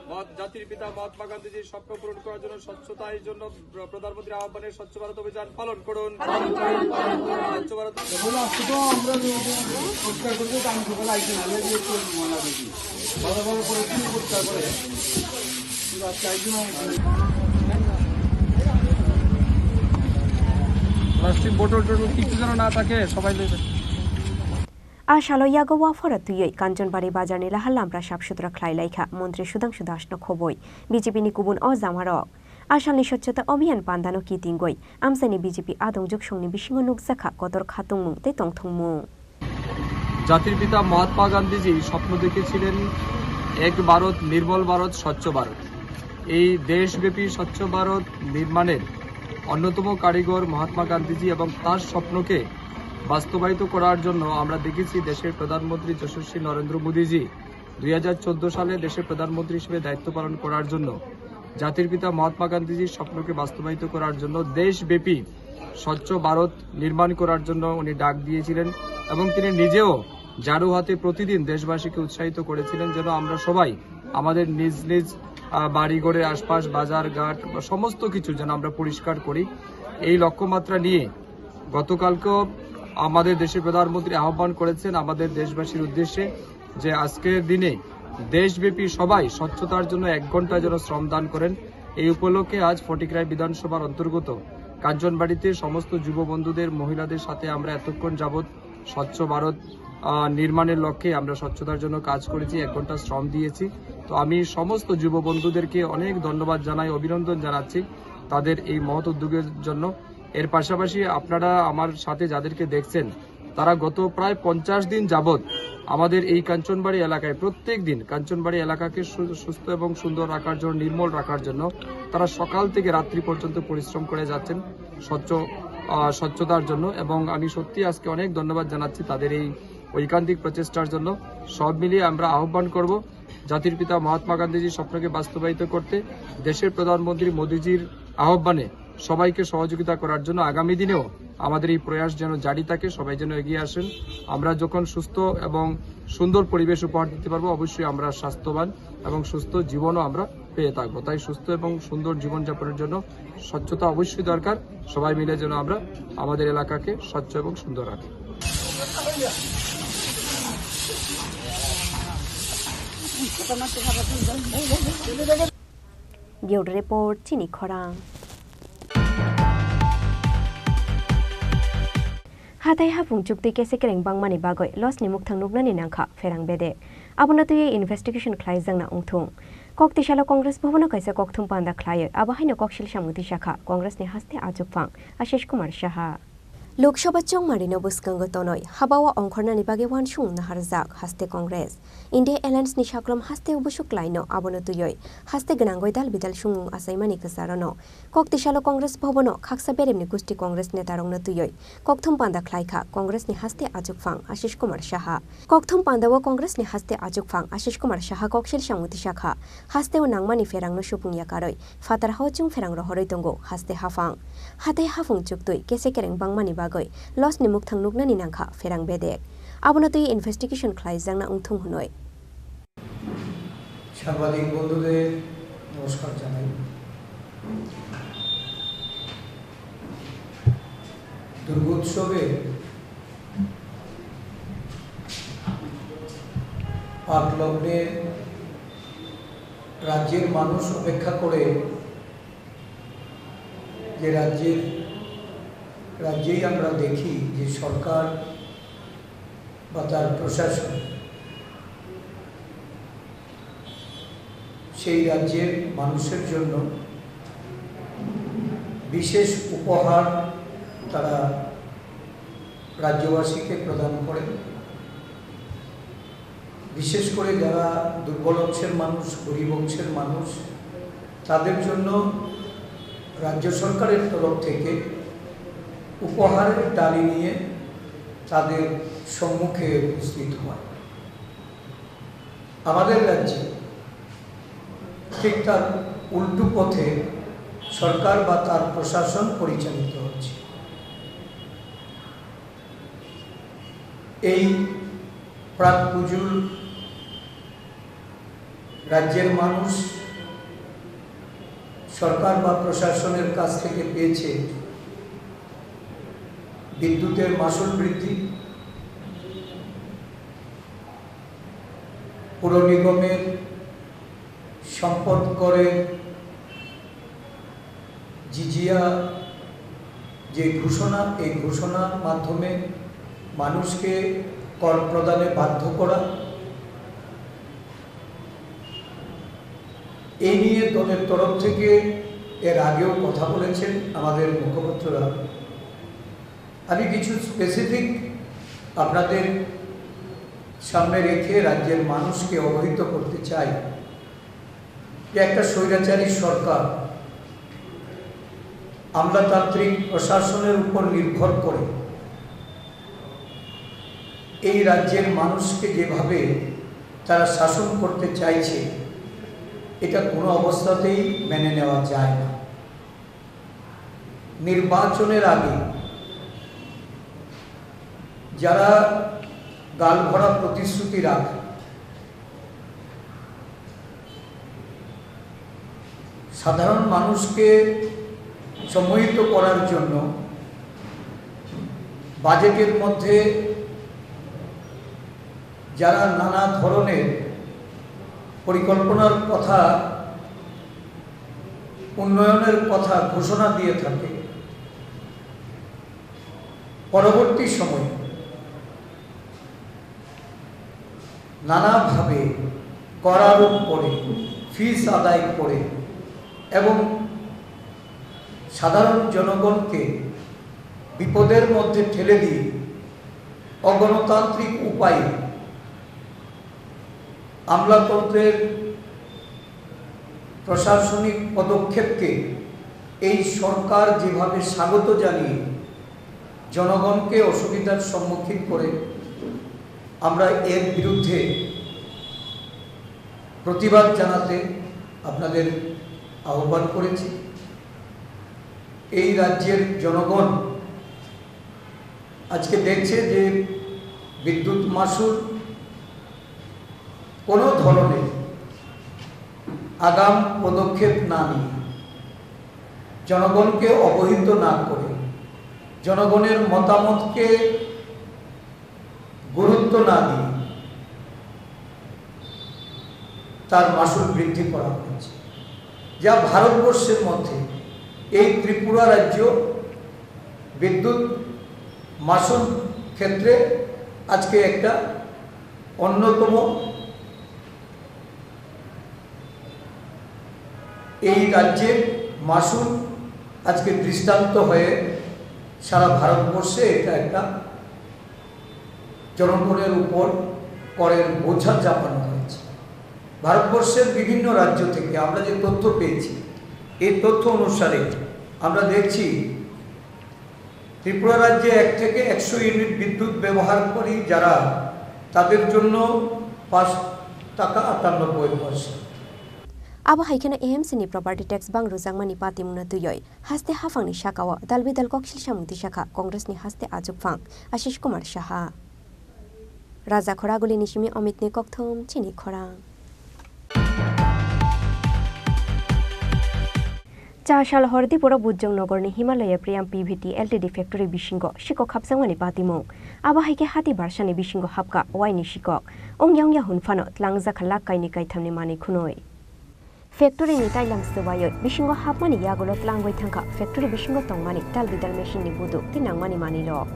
মহাত-, জাতির পিতা মহাত্মা গান্ধীজির স্বপ্ন পূরণ করার জন্য স্বচ্ছতার জন্য প্র-, প্রধানমন্ত্রীর আহ্বানে স্বচ্ছ ভারত অভিযান পালন করুন। স্বচ্ছ ভারত। এখন আজকে তো আমরা যে পরিষ্কার করতে তো আমি সকালে আইসি, নাহলে যে একটু ময়লা দেখি। ভালো ভালো করে একটু পরিষ্কার করে। কিন্তু আজকে একদম আমি প্লাস্টিক বোতল টোটল কিছু যেন না থাকে, সবাই দেবে। A salo yago waphoro twiwi Kanchanbari bazarni lahar lamra sap sutra khlai laikha montri Sudhangshu Dasno khobwi B J P ni kubun ojamarok. A salni Swachhata Abhiyan pandano kitingwi amchaini B J P adongjwk songni bisingo nukjakha kotor khatungmung tei tongthokmung. জাতির পিতা মহাত্মা গান্ধীজি স্বপ্ন দেখেছিলেন এক ভারত, নির্মল ভারত, স্বচ্ছ ভারত। এই দেশব্যাপী স্বচ্ছ ভারত নির্মাণের অন্যতম কারিগর মহাত্মা গান্ধীজি এবং তার স্বপ্নকে বাস্তবায়িত করার জন্য আমরা দেখেছি দেশের প্রধানমন্ত্রী যশস্বী নরেন্দ্র মোদীজি দুই হাজার চোদ্দ সালে দেশের প্রধানমন্ত্রী হিসেবে দায়িত্ব পালন করার জন্য জাতির পিতা মহাত্মা গান্ধীজির স্বপ্নকে বাস্তবায়িত করার জন্য দেশব্যাপী স্বচ্ছ ভারত নির্মাণ করার জন্য উনি ডাক দিয়েছিলেন এবং তিনি নিজেও ঝাড়ু হাতে প্রতিদিন দেশবাসীকে উৎসাহিত করেছিলেন যেন আমরা সবাই আমাদের নিজ নিজ, আহ, বাড়িঘরের আশপাশ, বাজার ঘাট বা সমস্ত কিছু যেন আমরা পরিষ্কার করি। এই লক্ষ্যমাত্রা নিয়ে গতকালকেও আমাদের দেশের প্রধানমন্ত্রী আহ্বান করেছেন আমাদের দেশবাসীর উদ্দেশ্যে যে আজকের দিনে দেশব্যাপী সবাই স্বচ্ছতার জন্য এক ঘন্টা যেন শ্রমদান করেন। এই উপলক্ষে আজ ফটিকরায় বিধানসভার অন্তর্গত কাঞ্চনবাড়িতে সমস্ত যুব বন্ধুদের, মহিলাদের সাথে আমরা এতক্ষণ যাবৎ স্বচ্ছ ভারত, আহ, নির্মাণের লক্ষ্যে আমরা স্বচ্ছতার জন্য কাজ করেছি, এক ঘন্টা শ্রম দিয়েছি। তো আমি সমস্ত যুব বন্ধুদেরকে অনেক ধন্যবাদ জানাই, অভিনন্দন জানাচ্ছি তাদের এই মহৎ উদ্যোগের জন্য। এর পাশাপাশি আপনারা আমার সাথে যাদেরকে দেখছেন, তারা গত প্রায় পঞ্চাশ দিন যাবৎ আমাদের এই কাঞ্চনবাড়ি এলাকায় প্রত্যেক দিন কাঞ্চনবাড়ি এলাকাকে সু-, সুস্থ এবং সুন্দর রাখার জন্য, নির্মল রাখার জন্য তারা সকাল থেকে রাত্রি পর্যন্ত পরিশ্রম করে যাচ্ছেন স্বচ্ছ, আহ, স্বচ্ছতার জন্য। এবং আমি সত্যি আজকে অনেক ধন্যবাদ জানাচ্ছি তাদের এই ঐকান্তিক প্রচেষ্টার জন্য। সব মিলিয়ে আমরা আহ্বান করব জাতির পিতা মহাত্মা গান্ধীজির স্বপ্নকে বাস্তবায়িত করতে, দেশের প্রধানমন্ত্রী মোদীজির আহ্বানে সবাইকে সহযোগিতা করার জন্য আগামী দিনেও আমাদের এই প্রয়াস যেন জারি থাকে, সবাই যেন এগিয়ে আসেন। আমরা যখন সুস্থ এবং সুন্দর পরিবেশ উপহার দিতে পারবো, অবশ্যই আমরা স্বাস্থ্যবান এবং সুস্থ জীবনও আমরা পেয়ে থাকবো। তাই সুস্থ এবং সুন্দর জীবনযাপনের জন্য স্বচ্ছতা অবশ্যই দরকার। সবাই মিলে যেন আমরা আমাদের এলাকাকে স্বচ্ছ এবং সুন্দর রাখি। Bureau Report, chini khorang. Hathai hapung chuktwi kese kereng bangmani bagwi loss ni mukthang nuknani nangkha pherang bedek. Abono twiwi investigation khlaijakna wngthung. Kok tisalo Congress bhabono kaisa kokthum panda khlaiwi abo haino koksil samung tisakha Congress ni haste achukphang Ashish Kumar Saha. Lok Sabha chongmarino bwskango tonwi habao ongkhornani bagwi uansukmung naharjak haste Congress. India Alliance ni saklom hasteo busuk klaino, abono twiwi haste gwnangwi dal bidal sumung achaimani kwcharono. Kok tisalo Congress bhabono khaksa beremni gusti Congress netarokno twiwi kokthum panda khlaikha Congress ni haste achukphang Ashish Kumar Saha. Kokthum pandao Congress ni haste achukphang Ashish Kumar Saha koksil samung tisakha, hasteo nangmani pherangno supung yakarwi phatar hao chwng pherang rohorwi tongo haste haphang. Hathai haphung chuktwi kese kereng bangmani bagwi loss ni mukthang nuknani nangkha pherang bedek. Abono twi investigation khlaijakna wngthung hwnwi. সাংবাদিক বন্ধুদের নমস্কার জানাই। দুর্গোৎসবে পাক লগ্নে রাজ্যের মানুষ অপেক্ষা করে যে রাজ্যের, রাজ্যেই আমরা দেখি যে সরকার বা তার প্রশাসন সেই রাজ্যের মানুষের জন্য বিশেষ উপহার তারা রাজ্যবাসীকে প্রদান করে। বিশেষ করে যারা দুর্বল অংশের মানুষ, গরিব অংশের মানুষ, তাদের জন্য রাজ্য সরকারের তরফ থেকে উপহারের ডালি নিয়ে তাদের সম্মুখে উপস্থিত হয়। আমাদের রাজ্যে ঠিক তার উল্টো পথে সরকার বা তার প্রশাসন পরিচালিত হচ্ছে। এই প্রাক পুজোর রাজ্যের মানুষ সরকার বা প্রশাসনের কাছ থেকে পেয়েছে বিদ্যুতের মাশুল বৃদ্ধি, পৌর নিগমের সম্পদ করে জিজিয়া যে ঘোষণা, এই ঘোষণার মাধ্যমে মানুষকে কর প্রদানে বাধ্য করা। এই নিয়ে দলের তরফ থেকে এর আগেও কথা বলেছেন আমাদের মুখপাত্ররা। আমি কিছু স্পেসিফিক আপনাদের সামনে রেখে রাজ্যের মানুষকে অবহিত করতে চাই যে একটা স্বৈরাচারী সরকার আমলাতান্ত্রিক প্রশাসনের উপর নির্ভর করে এই রাজ্যের মানুষকে যেভাবে তারা শাসন করতে চাইছে, এটা কোনো অবস্থাতেই মেনে নেওয়া যায় না। নির্বাচনের আগে যারা গালভরা প্রতিশ্রুতি রাখে, সাধারণ মানুষকে সম্মোহিত করার জন্য বাজেটের মধ্যে যারা নানা ধরনের পরিকল্পনার কথা, উন্নয়নের কথা ঘোষণা দিয়ে থাকে, পরবর্তী সময়ে নানাভাবে করারোপ করে, ফিস আদায় করে এবং সাধারণ জনগণকে বিপদের মধ্যে ঠেলে দিয়ে অগণতান্ত্রিক উপায়ে আমলাতন্ত্রের প্রশাসনিক পদক্ষেপকে এই সরকার যেভাবে স্বাগত জানিয়ে জনগণকে অসুবিধার সম্মুখীন করে, আমরা এর বিরুদ্ধে প্রতিবাদ জানাতে আপনাদের আহ্বান করেছি। এই রাজ্যের জনগণ আজকে দেখছে যে বিদ্যুৎ মাশুল কোনো ধরনের আগাম পদক্ষেপ না নিয়ে, জনগণকে অবহিত না করে, জনগণের মতামতকে গুরুত্ব না দিয়ে তার মাশুল বৃদ্ধি করা হয়েছে, যা ভারতবর্ষের মধ্যে এই ত্রিপুরা রাজ্য বিদ্যুৎ মাশুল ক্ষেত্রে আজকে একটা অন্যতম, এই রাজ্যের মাশুল আজকে দৃষ্টান্ত হয়ে সারা ভারতবর্ষে এটা একটা জনগণের উপর করের বোঝা চাপানো হয়েছে। ভারতবর্ষের বিভিন্ন রাজ্য থেকে আমরা যে তথ্য পেয়েছি, এই তথ্য অনুসারে আমরা দেখছি ত্রিপুরা রাজ্যে এক থেকে একশো ইউনিট বিদ্যুৎ ব্যবহার করি যারা, তাদের জন্য পাঁচ টাকা আটানব্বই পয়সা। Abo hai kheno A M C ni property tax bang rwjakmani patimungno twiwi haste haphangni sakao dalbidal koksil samung tisakha Congress ni haste achukphang Ashish Kumar Saha. Raja Khoraguli ni simi Amit ni kokthum chini khorang. Cha sal hor diporo Bujong Nogor ni Himalaya Priyam P V T L T D factory bisingo sikok khapjakmani patimung. Abo hai khe hati barsani bisingo hapkha waini sikok. Ongya ongya hwn phano tlangjak kha lakh kainwi kaithamni manwi khwnwi. Factory ni tailam swbaiwi bisingo hapmani yagulo tlangwi thangkha factory bisingo tongmani tal bidal machine ni buduk tei nangmani manwirok.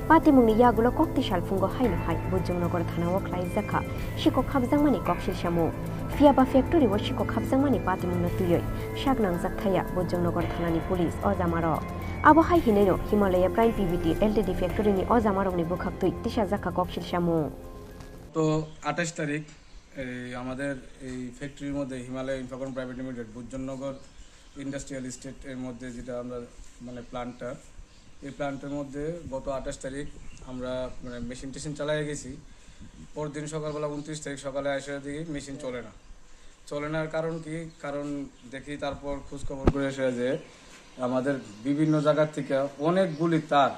Patimungni yagulo kokti salphungo haino hai Bujong Nogor thana o khlaijak kha sikok khapjakmani koksil samung. Phiya ba factory o sikok khapjakmani patimungno twiwi sak nangjak thaya Bujong Nogor thana ni police o jamarok. Abo hai hinwi no Himalaya Prime P V T L T D factory ni o jamarok ni bwkhak twi tisajak kha koksil samung. তো আঠাশ তারিখ এই আমাদের এই ফ্যাক্টরির মধ্যে হিমালয় ইনফাকন private limited বুজ্জননগর ইন্ডাস্ট্রিয়াল এস্টেটের মধ্যে যেটা আমরা মানে প্ল্যান্টটা, এই প্ল্যান্টের মধ্যে গত আঠাশ তারিখ আমরা মানে মেশিন টেশিন চালাই গেছি। পরদিন সকালবেলা ঊনত্রিশ তারিখ সকালে এসে দেখি মেশিন চলে না। চলে না, কারণ কি? কারণ দেখি, তারপর খোঁজ খবর করে এসে যে আমাদের বিভিন্ন জায়গা থেকে অনেকগুলি তার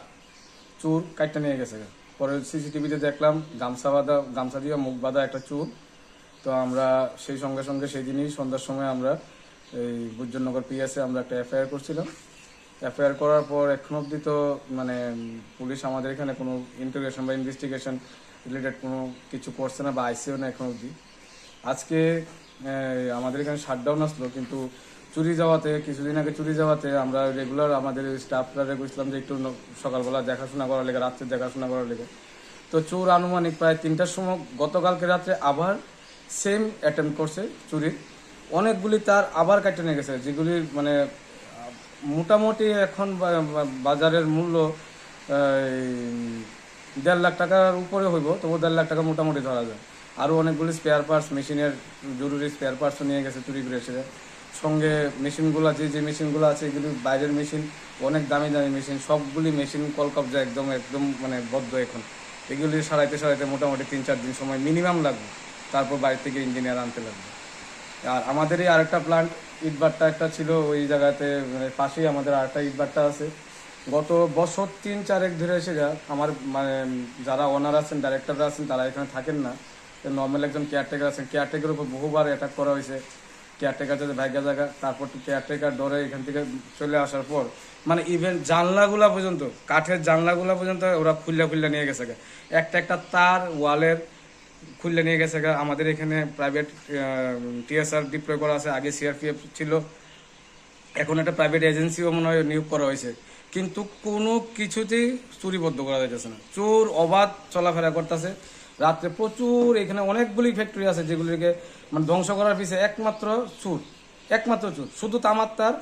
চুর কাটতে নিয়ে গেছে। পরে সিসিটিভিতে দেখলাম গামছা বাঁধা, গামছা দিয়ে মুখ বাঁধা একটা চুর। তো আমরা সেই সঙ্গে সঙ্গে সেই দিনই সন্ধ্যার সময় আমরা এই বুজ্জননগর পিএসএ আমরা একটা এফআইআর করছিলাম। এফআইআর করার পর এখন অবধি তো মানে পুলিশ আমাদের এখানে কোনো ইন্টারোগেশন বা ইনভেস্টিগেশন রিলেটেড কোনো কিছু করছে না বা আইসিও না এখন অবধি। আজকে আহ, আমাদের এখানে শাটডাউন আসলো, কিন্তু চুরি যাওয়াতে, কিছুদিন আগে চুরি যাওয়াতে আমরা রেগুলার আমাদের স্টাফরা বলছিলাম যে একটু ন- সকালবেলা দেখাশোনা করার লেগে, রাত্রে দেখাশোনা করার লেগে। তো চোর আনুমানিক প্রায় তিনটার সময় গতকালকে রাত্রে আবার সেম অ্যাটেম্প করছে চুরির। অনেকগুলি তার আবার কাটতে নিয়ে গেছে, যেগুলি মানে আহ, মোটামুটি এখন বা- বা- বাজারের মূল্য আহ, এই দেড় লাখ টাকার উপরে হইব, তবু দেড় লাখ টাকা মোটামুটি ধরা যায়। আরও অনেকগুলি স্পেয়ার পার্টস, মেশিনের জরুরি স্পেয়ার পার্টসও নিয়ে গেছে চুরি করে এসে। সঙ্গে মেশিনগুলা, যে যে মেশিনগুলো আছে, এগুলি বাইরের মেশিন, অনেক দামি দামি মেশিন, সবগুলি মেশিন কলকবজা, একদম, একদম মানে বদ্ধ এখন। এগুলি সারাইতে সারাইতে মোটামুটি তিন চার দিন সময় মিনিমাম লাগবে, তারপর বাইরে থেকে ইঞ্জিনিয়ার আনতে লাগবে। আর আমাদেরই আরেকটা প্ল্যান্ট, ইটভাটা একটা ছিল ওই জায়গাতে, মানে পাশেই আমাদের আরেকটা ইটভাটা আছে। গত বছর তিন চারেক ধরে এসে যা আমার মানে যারা ওনার আছেন, ডাইরেক্টররা আছেন, তারা এখানে থাকেন না। নর্মাল একজন কেয়ারটেকার আছেন, কেয়ারটেকার উপর বহুবার অ্যাটাক করা হয়েছে। কেয়ারটেকার যাতে ভাগ্য জায়গা, তারপর তো কেয়ারটেকার ডরে এখান থেকে চলে আসার পর মানে ইভেন জানলাগুলা পর্যন্ত, কাঠের জানলাগুলা পর্যন্ত ওরা খুললা খুললা নিয়ে গেছে গা। একটা একটা তার ওয়ালের খুললে নিয়ে গেছে গা। আমাদের এখানে প্রাইভেট টিএসআর ডিপ্লয় করা আছে, আগে সিআরপিএফ ছিল, এখন একটা প্রাইভেট এজেন্সিও মনে হয় নিয়োগ করা হয়েছে, কিন্তু কোনো কিছুতেই চুরি বন্ধ করা যাইতেছে না। চোর অবাধ চলাফেরা করতেছে। রাত্রে প্রচুর, এখানে অনেকগুলি ফ্যাক্টরি আছে যেগুলিকে মানে ধ্বংস করার পিছে একমাত্র চুর, একমাত্র চুর, শুধু তামার তার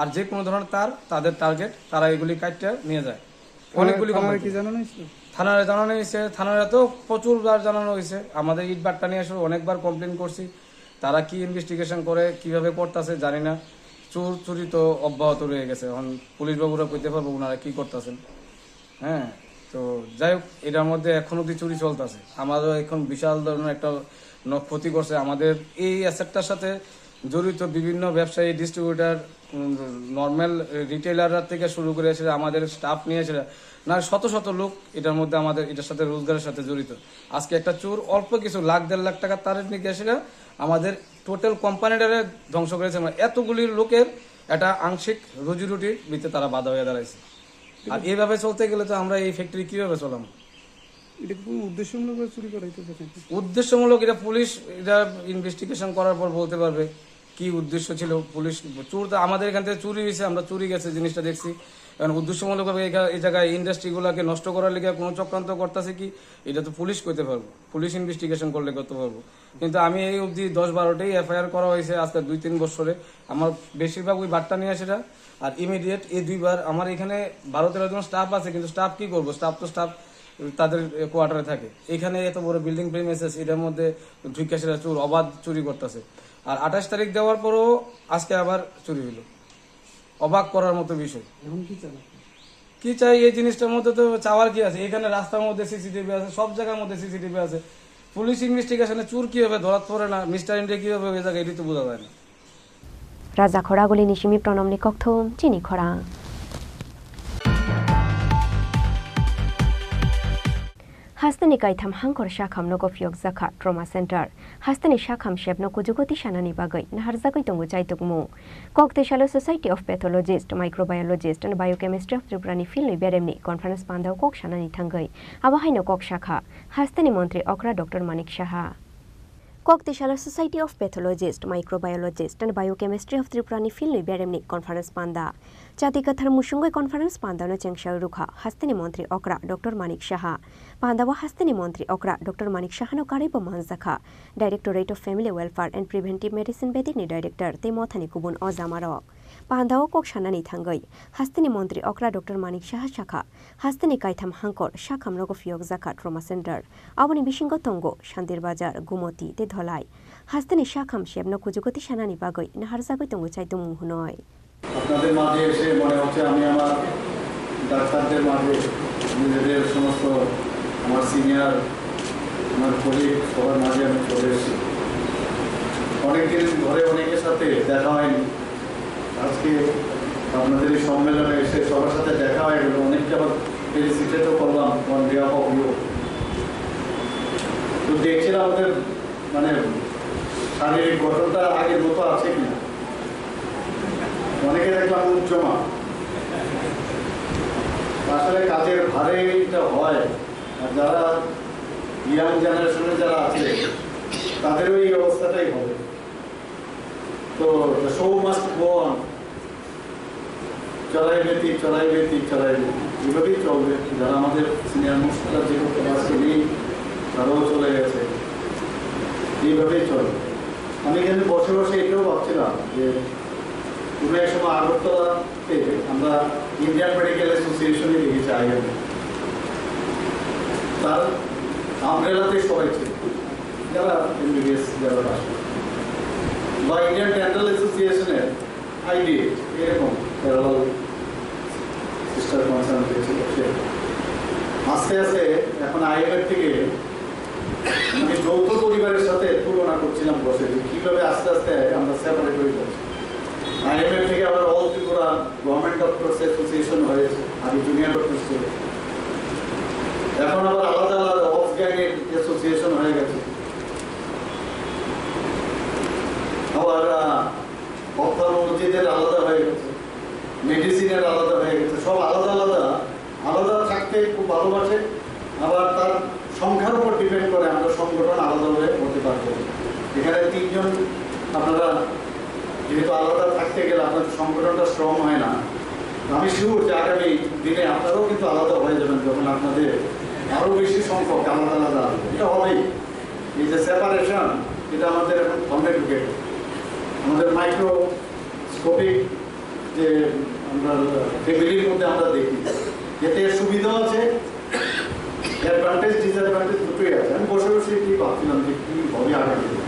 আর যে কোনো ধরনের তার তাদের টার্গেট, তারা এগুলি কাটতে নিয়ে যায়। অনেকগুলি থানায় কোম্পানি কি জানানো হয়েছিল? থানায় জানানো হয়েছে, থানায় তো প্রচুর বার জানানো হয়েছে। আমাদের ইট ভাটা নিয়ে আসলে অনেকবার কমপ্লেন করছি, তারা কি ইনভেস্টিগেশন করে, কিভাবে করতেছে জানি না। চুর চুরি তো অব্যাহত রয়ে গেছে। এখন পুলিশ বাবুরা কইতে পারবো ওনারা কি করতেছেন। হ্যাঁ, তো যাই হোক, এটার মধ্যে এখন অবধি চুরি চলতেছে। আমারও এখন বিশাল ধরনের একটা ন-, ক্ষতি করছে। আমাদের এই অ্যাসেটটার সাথে জড়িত বিভিন্ন ব্যবসায়ী, ডিস্ট্রিবিউটার, নর্মাল রিটেলাররা থেকে শুরু করে এসে আমাদের স্টাফ নিয়ে এসে না, শত শত লোক এটার মধ্যে আমাদের এটার সাথে, রোজগারের সাথে জড়িত। আজকে একটা চোর অল্প কিছু লাখ দেড় লাখ টাকা তার নিয়ে এসে আমাদের টোটাল কোম্পানিটারে ধ্বংস করেছে। মানে এতগুলি লোকের একটা আংশিক রুজি রুটির ভিতরে তারা বাধা হয়ে দাঁড়াইছে। আর এইভাবে চলতে গেলে তো আমরা এই ফ্যাক্টরি কিভাবে চলাম? এটা কি কোনো উদ্দেশ্যমূলকভাবে চুরি করা হইতেছে নাকি? উদ্দেশ্যমূলক, এটা পুলিশ এটা ইনভেস্টিগেশন করার পর বলতে পারবে কি উদ্দেশ্য ছিল। পুলিশ, চোর তো আমাদের এখান থেকে চুরি হয়েছে, আমরা চুরি গেছে জিনিসটা দেখছি। কারণ উদ্দেশ্যমূলকভাবে এখা-, এই জায়গায় ইন্ডাস্ট্রিগুলোকে নষ্ট করার লেগে কোনো চক্রান্ত করতেছে কি, এটা তো পুলিশ করতে পারবো, পুলিশ ইনভেস্টিগেশন করলে করতে পারবো। কিন্তু আমি এই অবধি দশ বারোটাই এফআইআর করা হয়েছে আজকে দুই তিন বছরে। আমার বেশিরভাগ ওই বাট্টা নিয়ে আসে। আর ইমিডিয়েট এই দুইবার আমার এখানে বারো তেরো জন স্টাফ আছে, কিন্তু স্টাফ কি করবো? স্টাফ তো স্টাফ তাদের কোয়ার্টারে থাকে। এখানে এত বড় বিল্ডিং প্রিমিসেস, এটার মধ্যে ঢুকে সেটা চুর, অবাধ চুরি করতেছে। আর আঠাশ তারিখ দেওয়ার পরও আজকে আবার চুরি হইলো। অবাক করার মতো বিষয়। এখন কি চান আপনি? কি চাই? এই জিনিসটার মধ্যে তো চাওয়ার কি আছে? এখানে রাস্তার মধ্যে সিসিটিভি আছে, সব জায়গার মধ্যে সিসিটিভি আছে। পুলিশ ইনভেস্টিগেশনে চুর কিভাবে ধরাত পড়ে না, মিস্টার ইন্ডিয়া কিভাবে হয়ে থাকে, এটি তো বোঝা যায় না। Raja Khoraguli ni simi Pronomni kokthum chini khorang. Hasteni kaitham hangkor sakham nogo phiyokjakha trauma center. Hasteni sakham sebno kujugo tisanani bagwi naharjagwi tongo chaitukmung. Kok tei salo Society of Pathologist, Microbiologist and Biochemistry of Tripura ni philni beremni conference pandao kok sanani thangwi abo haino kok sakha hasteni montri okra Doctor Manik Saha. Kok tei salo Society of Pathologist, Microbiologist and Biochemistry of Tripura ni philni beremni conference panda. Chati kathar musungwi conference panda no chengsa rukha hasteni montri okra Doctor Manik Saha. Panda o hasteni montri okra Doctor Manik Saha no karwi bo manjakha Directorate of Family Welfare and Preventive Medicine bedek ni director tei mothani kubun ojamarok. Panda o kok sanani thangwi hasteni montri okra Doctor Manik Saha sakha, hasteni kaitham hangkor sakham nogo phiyokjakha trauma center. Aboni bisingo tongo Sandir Bazar, Gumoti tei Dholai. Hasteni sakham sebno kujugo tisanani bagwi naharjagwi tongo chaitumung hwnwi. আপনাদের মাঝে এসে মনে হচ্ছে আমি আমার ডাক্তারদের মাঝে নিজেদের সমস্ত আমার সিনিয়র, আমার কলিগ সবার মাঝে আমি চলে এসেছি। অনেকদিন ধরে অনেকের সাথে দেখা হয়নি। আজকে আপনাদের এই সম্মেলনে এসে সবার সাথে দেখা হয়ে গেল, অনেককে আবার ফেলিসিটেটও করলাম অন বিহাফ অফ ইউ। তো দেখছিলাম ওদের মানে শারীরিক গঠনটা আগের মতো আছে কিনা, অনেকে দেখলাম মুখ জমা। আসলে কাজের ভারে এটা হয়। আর যারা ইয়াং জেনারেশনে যারা আছে, তাদেরও এই অবস্থাটাই হবে। তো the show must go on. চলাই বেতি, চলাই বেতি, চলাই বেতি, এভাবেই চলবে। যারা আমাদের সিনিয়র মোস্ট, তারা যে করতে পারছে নেই, তারাও চলে গেছে, এইভাবেই চলবে। আমি এখানে বসে বসে এটাও ভাবছিলাম যে কোনো এক সময় আগরতলাতে আমরা ইন্ডিয়ান মেডিকেল অ্যাসোসিয়েশনে দেখেছি আইএম, তার আমব্রেলাতে সবাই ছিল, যারা এমবিবিএস, যারা পাশ করেছে। বা ইন্ডিয়ান ডেন্টাল অ্যাসোসিয়েশনের আইডি এরকম প্যারালাল সিস্টার কনসার্ন হয়েছিল। সে আস্তে আস্তে এখন আইএমএফ থেকে আমি যৌথ পরিবারের সাথে তুলনা করছিলাম বসে, যে কিভাবে আস্তে আস্তে আমরা সেপারেট হয়ে যাচ্ছি। আইএমএফ থেকে আবার অল ত্রিপুরা গভর্নমেন্ট ডক্টরস অ্যাসোসিয়েশন হয়েছে, আগে জুনিয়র ডক্টর ছিল, এখন আবার আলাদা আলাদা অফ গাইনিক অ্যাসোসিয়েশন হয়ে গেছে। আবার অপথলমোলজিদের আলাদা হয়ে গেছে, মেডিসিনের আলাদা হয়ে গেছে, সব আলাদা আলাদা। আলাদা থাকতে খুব ভালোবাসে, আবার তার সংখ্যার উপর ডিপেন্ড করে আমরা সংগঠন আলাদাভাবে করতে পারবো। এখানে তিনজন, আপনারা যেহেতু আলাদা থাকতে গেলে আপনাদের সংগঠনটা স্ট্রং হয় না, আমি শিওর যে আগামী দিনে আপনারাও কিন্তু আলাদা হয়ে যাবেন, যখন আপনাদের আরও বেশি সংখ্যক আলাদা আলাদা আসবে। এটা হবেই। এই যে সেপারেশন, এটা আমাদের এখন ফর্মে ঢুকে গেছে। আমাদের মাইক্রোস্কোপিক যে আমরা ফ্যামিলির মধ্যে আমরা দেখি, এতে সুবিধা আছে, অ্যাডভান্টেজ ডিসঅ্যাডভান্টেজ দুটোই আছে। আমি বসে বসে কি ভাবছিলাম যে কি হবে আগামী দিনে।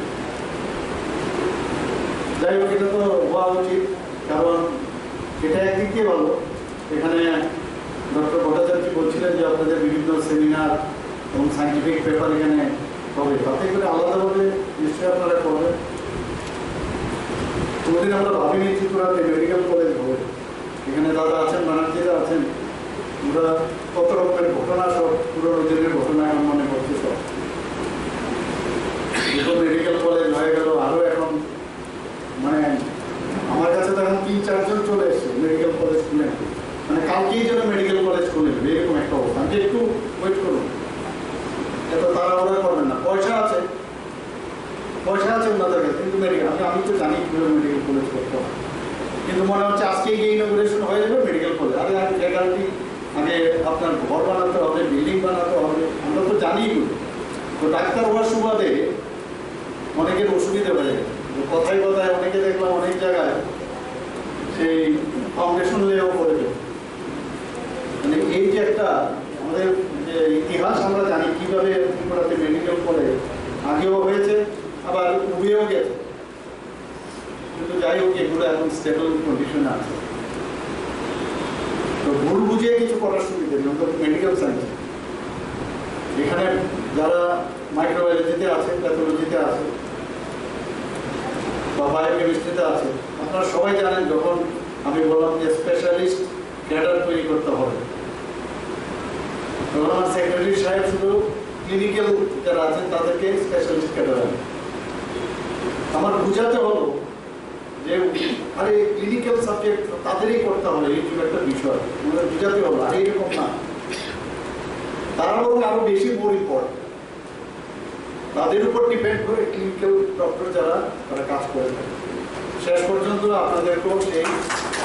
যাই হোক, এটা তো হওয়া উচিত, কারণ এটা একদিক দিয়ে ভালো। এখানে ডক্টর ভট্টাচার্য বলছিলেন যে আপনাদের বিভিন্ন সেমিনার এবং সায়েন্টিফিক পেপার এখানে হবে, তাতে করে আলাদাভাবে নিশ্চয়ই আপনারা করবেন। কোনোদিন আমরা ভাবিনি ত্রিপুরাতে মেডিকেল কলেজ হবে। এখানে দাদা আছেন, ব্যানার্জিরা আছেন, আমরা কত রকমের ঘটনা, সব পুরোনো দিনের ঘটনা এখন মনে পড়ছে সব। দুটো মেডিকেল কলেজ হয়ে গেল, আরও এখন মানে আমার কাছে তো এখন তিন চারজন চলে এসছে মেডিকেল কলেজ খুলে। মানে কালকেই যেন মেডিকেল কলেজ খুলে দেবে, এরকম একটা অবস্থা। আমি একটু ওয়েট করুন, এত তাড়াহুড়া করবেন না। পয়সা আছে, পয়সা আছে ওনাদের কাছে, কিন্তু মেডিকেল, আমি, আমি তো জানি কীভাবে মেডিকেল কলেজ করতে হয়। কিন্তু মনে হচ্ছে আজকে গিয়ে ইনোগ্রেশন হয়ে যাবে মেডিকেল কলেজ। আরে আগে ফ্যাকাল্টি, আগে আপনার ঘর বানাতে হবে, বিল্ডিং বানাতে হবে, আমরা তো জানি এগুলো। তো ডাক্তার হওয়ার সুবাদে অনেকের অসুবিধা হয়ে যায়। তো কথায় কথায় অনেকে দেখলাম অনেক জায়গায় সেই ফাউন্ডেশন লেও করে দেয়। মানে এই যে একটা আমাদের যে ইতিহাস, আমরা জানি কিভাবে ত্রিপুরাতে মেডিকেল কলেজ আগেও হয়েছে, আবার উবেও গেছে। কিন্তু যাই হোক, এগুলো এখন স্টেবল কন্ডিশনে আছে। তো ভুল বুঝে কিছু করার সুবিধা নেই, ওটা মেডিকেল সায়েন্স। এখানে যারা মাইক্রোবায়োলজিতে আছে, প্যাথোলজিতে আছে, বা বায়োকেমিস্ট্রিতে আছে, আপনারা সবাই জানেন, যখন আমি বললাম যে স্পেশালিস্ট ক্যাডার তৈরি করতে হবে, তখন আমার সেক্রেটারি সাহেব শুধু ক্লিনিক্যাল যারা আছেন তাদেরকে স্পেশালিস্ট ক্যাডার আনে। আমার বুঝাতে হলো যে আরে ক্লিনিক্যাল সাবজেক্ট তাদেরই করতে হবে, এই জন্য একটা বিষয় আমাদের বুঝাতে হলো। আরে এরকম না, তারা বরং আরো বেশি বই পড়ে, তাদের উপর ডিপেন্ড করে ক্লিনিক্যাল ডক্টর যারা, তারা কাজ করে থাকে। শেষ পর্যন্ত আপনাদেরকেও সেই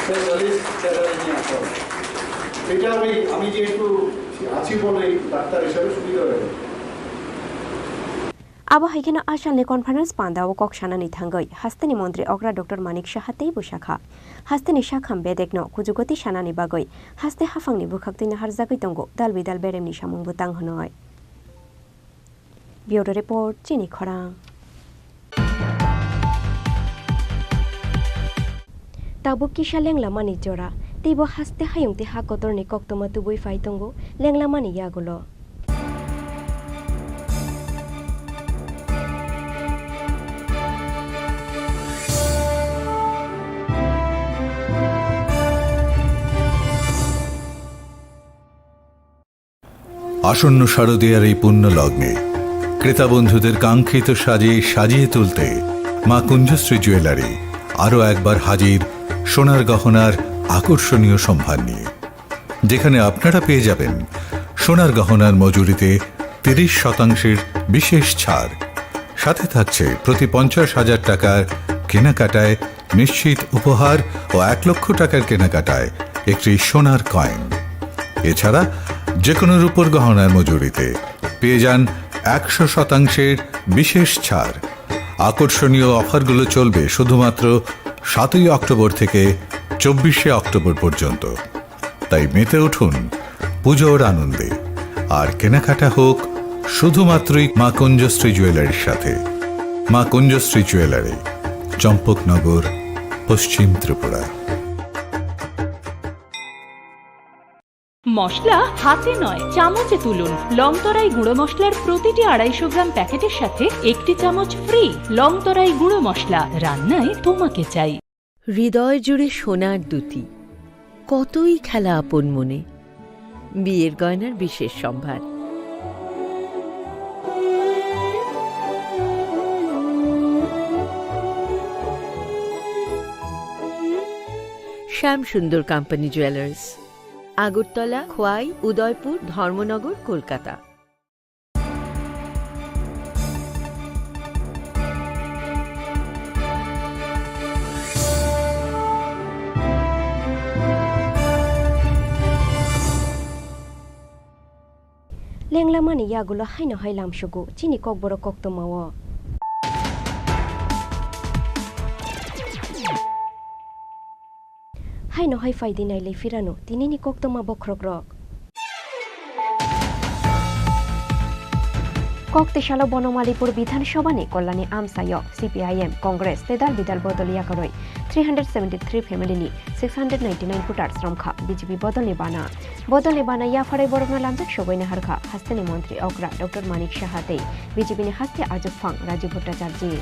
স্পেশালিস্ট ক্যাডারে নিয়ে আসা হবে। এটা আমি, আমি যেহেতু আছি বলেই ডাক্তার হিসাবে সুবিধা হয়ে গেল। Abo hai kheno Asalni conference panda o kok sanani thangwi hasteni montri okra Doctor Manik Saha teibo sakha, hasteni sakham bedekno kujugoti sanani bagwi haste haphangni bwkhaktwi naharjagwi tongo dal bidal beremni samung bwtang hwnwi. Bureau Report, Chini Khorang. Tabuk kisa lenglamani jora, teibo haste hayung tei ha kotorni koktwma tubui phai tongo lenglamani yagulo. আসন্ন শারদীয়ার এই পুণ্য লগ্নে ক্রেতা বন্ধুদের কাঙ্ক্ষিত সাজে সাজিয়ে তুলতে মা কুঞ্জশ্রী জুয়েলারি আরও একবার হাজির সোনার গহনার আকর্ষণীয় সম্ভার নিয়ে, যেখানে আপনারা পেয়ে যাবেন সোনার গহনার মজুরিতে তিরিশ শতাংশের বিশেষ ছাড়, সাথে থাকছে প্রতি পঞ্চাশ হাজার টাকার কেনাকাটায় নিশ্চিত উপহার ও এক লক্ষ টাকার কেনাকাটায় একটি সোনার কয়েন। এছাড়া যে কোনো রূপোর গহনার মজুরিতে পেয়ে যান একশো শতাংশের বিশেষ ছাড়। আকর্ষণীয় অফারগুলো চলবে শুধুমাত্র সাতই অক্টোবর থেকে চব্বিশে অক্টোবর পর্যন্ত। তাই মেতে উঠুন পুজোর আনন্দে, আর কেনাকাটা হোক শুধুমাত্রই মা কুঞ্জশ্রী জুয়েলারির সাথে। মা কুঞ্জশ্রী জুয়েলারি, চম্পকনগর, পশ্চিম ত্রিপুরা। মশলা হাতে নয়, চামচে তুলুন। লংতরাই গুঁড়ো মশলার প্রতিটি আড়াইশো গ্রাম প্যাকেটের সাথে একটি চামচ ফ্রি। লংতরাই গুঁড়ো মশলা, রান্নায় তোমাকে চাই। হৃদয় জুড়ে সোনার দ্যুতি, কতই খেলা আপন মনে। বিয়ের গয়নার বিশেষ সম্ভার। শ্যাম সুন্দর কোম্পানি জুয়েলার্স, আগরতলা, খোয়াই, উদয়পুর, ধর্মনগর, Kolkata. Lenglamani yagulo haino hai lamsugo chini kokborok koktwmao. Haino hai phaidi nailai phirano tinini koktwma bokhorokrok. Kok tisalo Bonomalipur Bidhan Sabhani Kollani amsaio C P I M, Congress tei dal bidal bodol yakarwi three hundred seventy three family ni six hundred ninety nine voters romkha B J P bodolni bana. Bodolni bana yapharwi borokno lamjak sogwi naharkha hasteni montri okra Doctor Manik Saha tei B J P ni haste ajukphang Rajiv Bhattacharjee.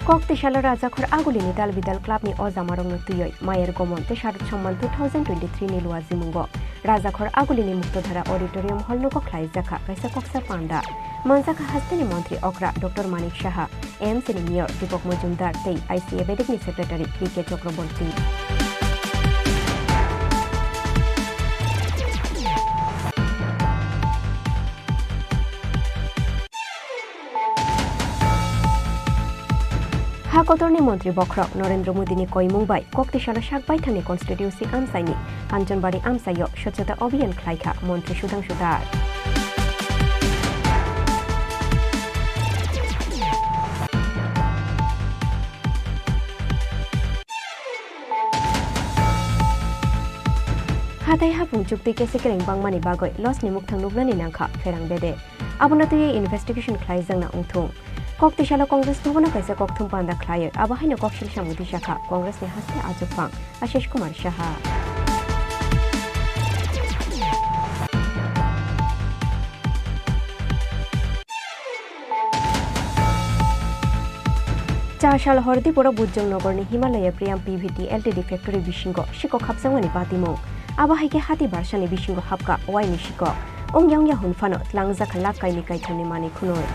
Kok tisalo Rajakhor Agulini Dal Bidal Clubni ojamarokno twiwi Mayer Gomon tei Sharud Samman two thousand twenty-three ni luajimungo Rajakhor Agulini Muktodhara Auditorium Hall nogo khlaijakha kaisa koksa panda. Manjakha hasteni montri okra Doctor Manik Saha, A M C ni Mayor Deepak Majumdar tei I C A bedekni Secretary P K Chakraborty. Ha kotorni montri bokhorok Narendra Modini koimung bai kok tisalo sak baithangni constituency amchaini Kanchanbari amchaio Swachhata Abhiyan khlaikha montri Sudhangshu Das. Hathai hapung chukti kese kereng bangmani bagwi loss ni mukthang nuknani nangkha pherang bede. Abono twiwi investigation khlaijakna wngthung. Kok tisalo Congress bhabono kaisa kokthum panda khlaiwi abo haino koksil samung tisakha Congress ni haste achukphang Ashish Kumar Saha. Chasal Hordipuro Bujjong Nogorni Himalaya Priyam P V T L T D factory bisingo sikok hapjakmani patimung. Abo hai khe hati barsani bisingo hapkha waini sikok. Wngya wngya hwn phano tlangjak kha lakh kainwi kaithamni manwi khwnwi.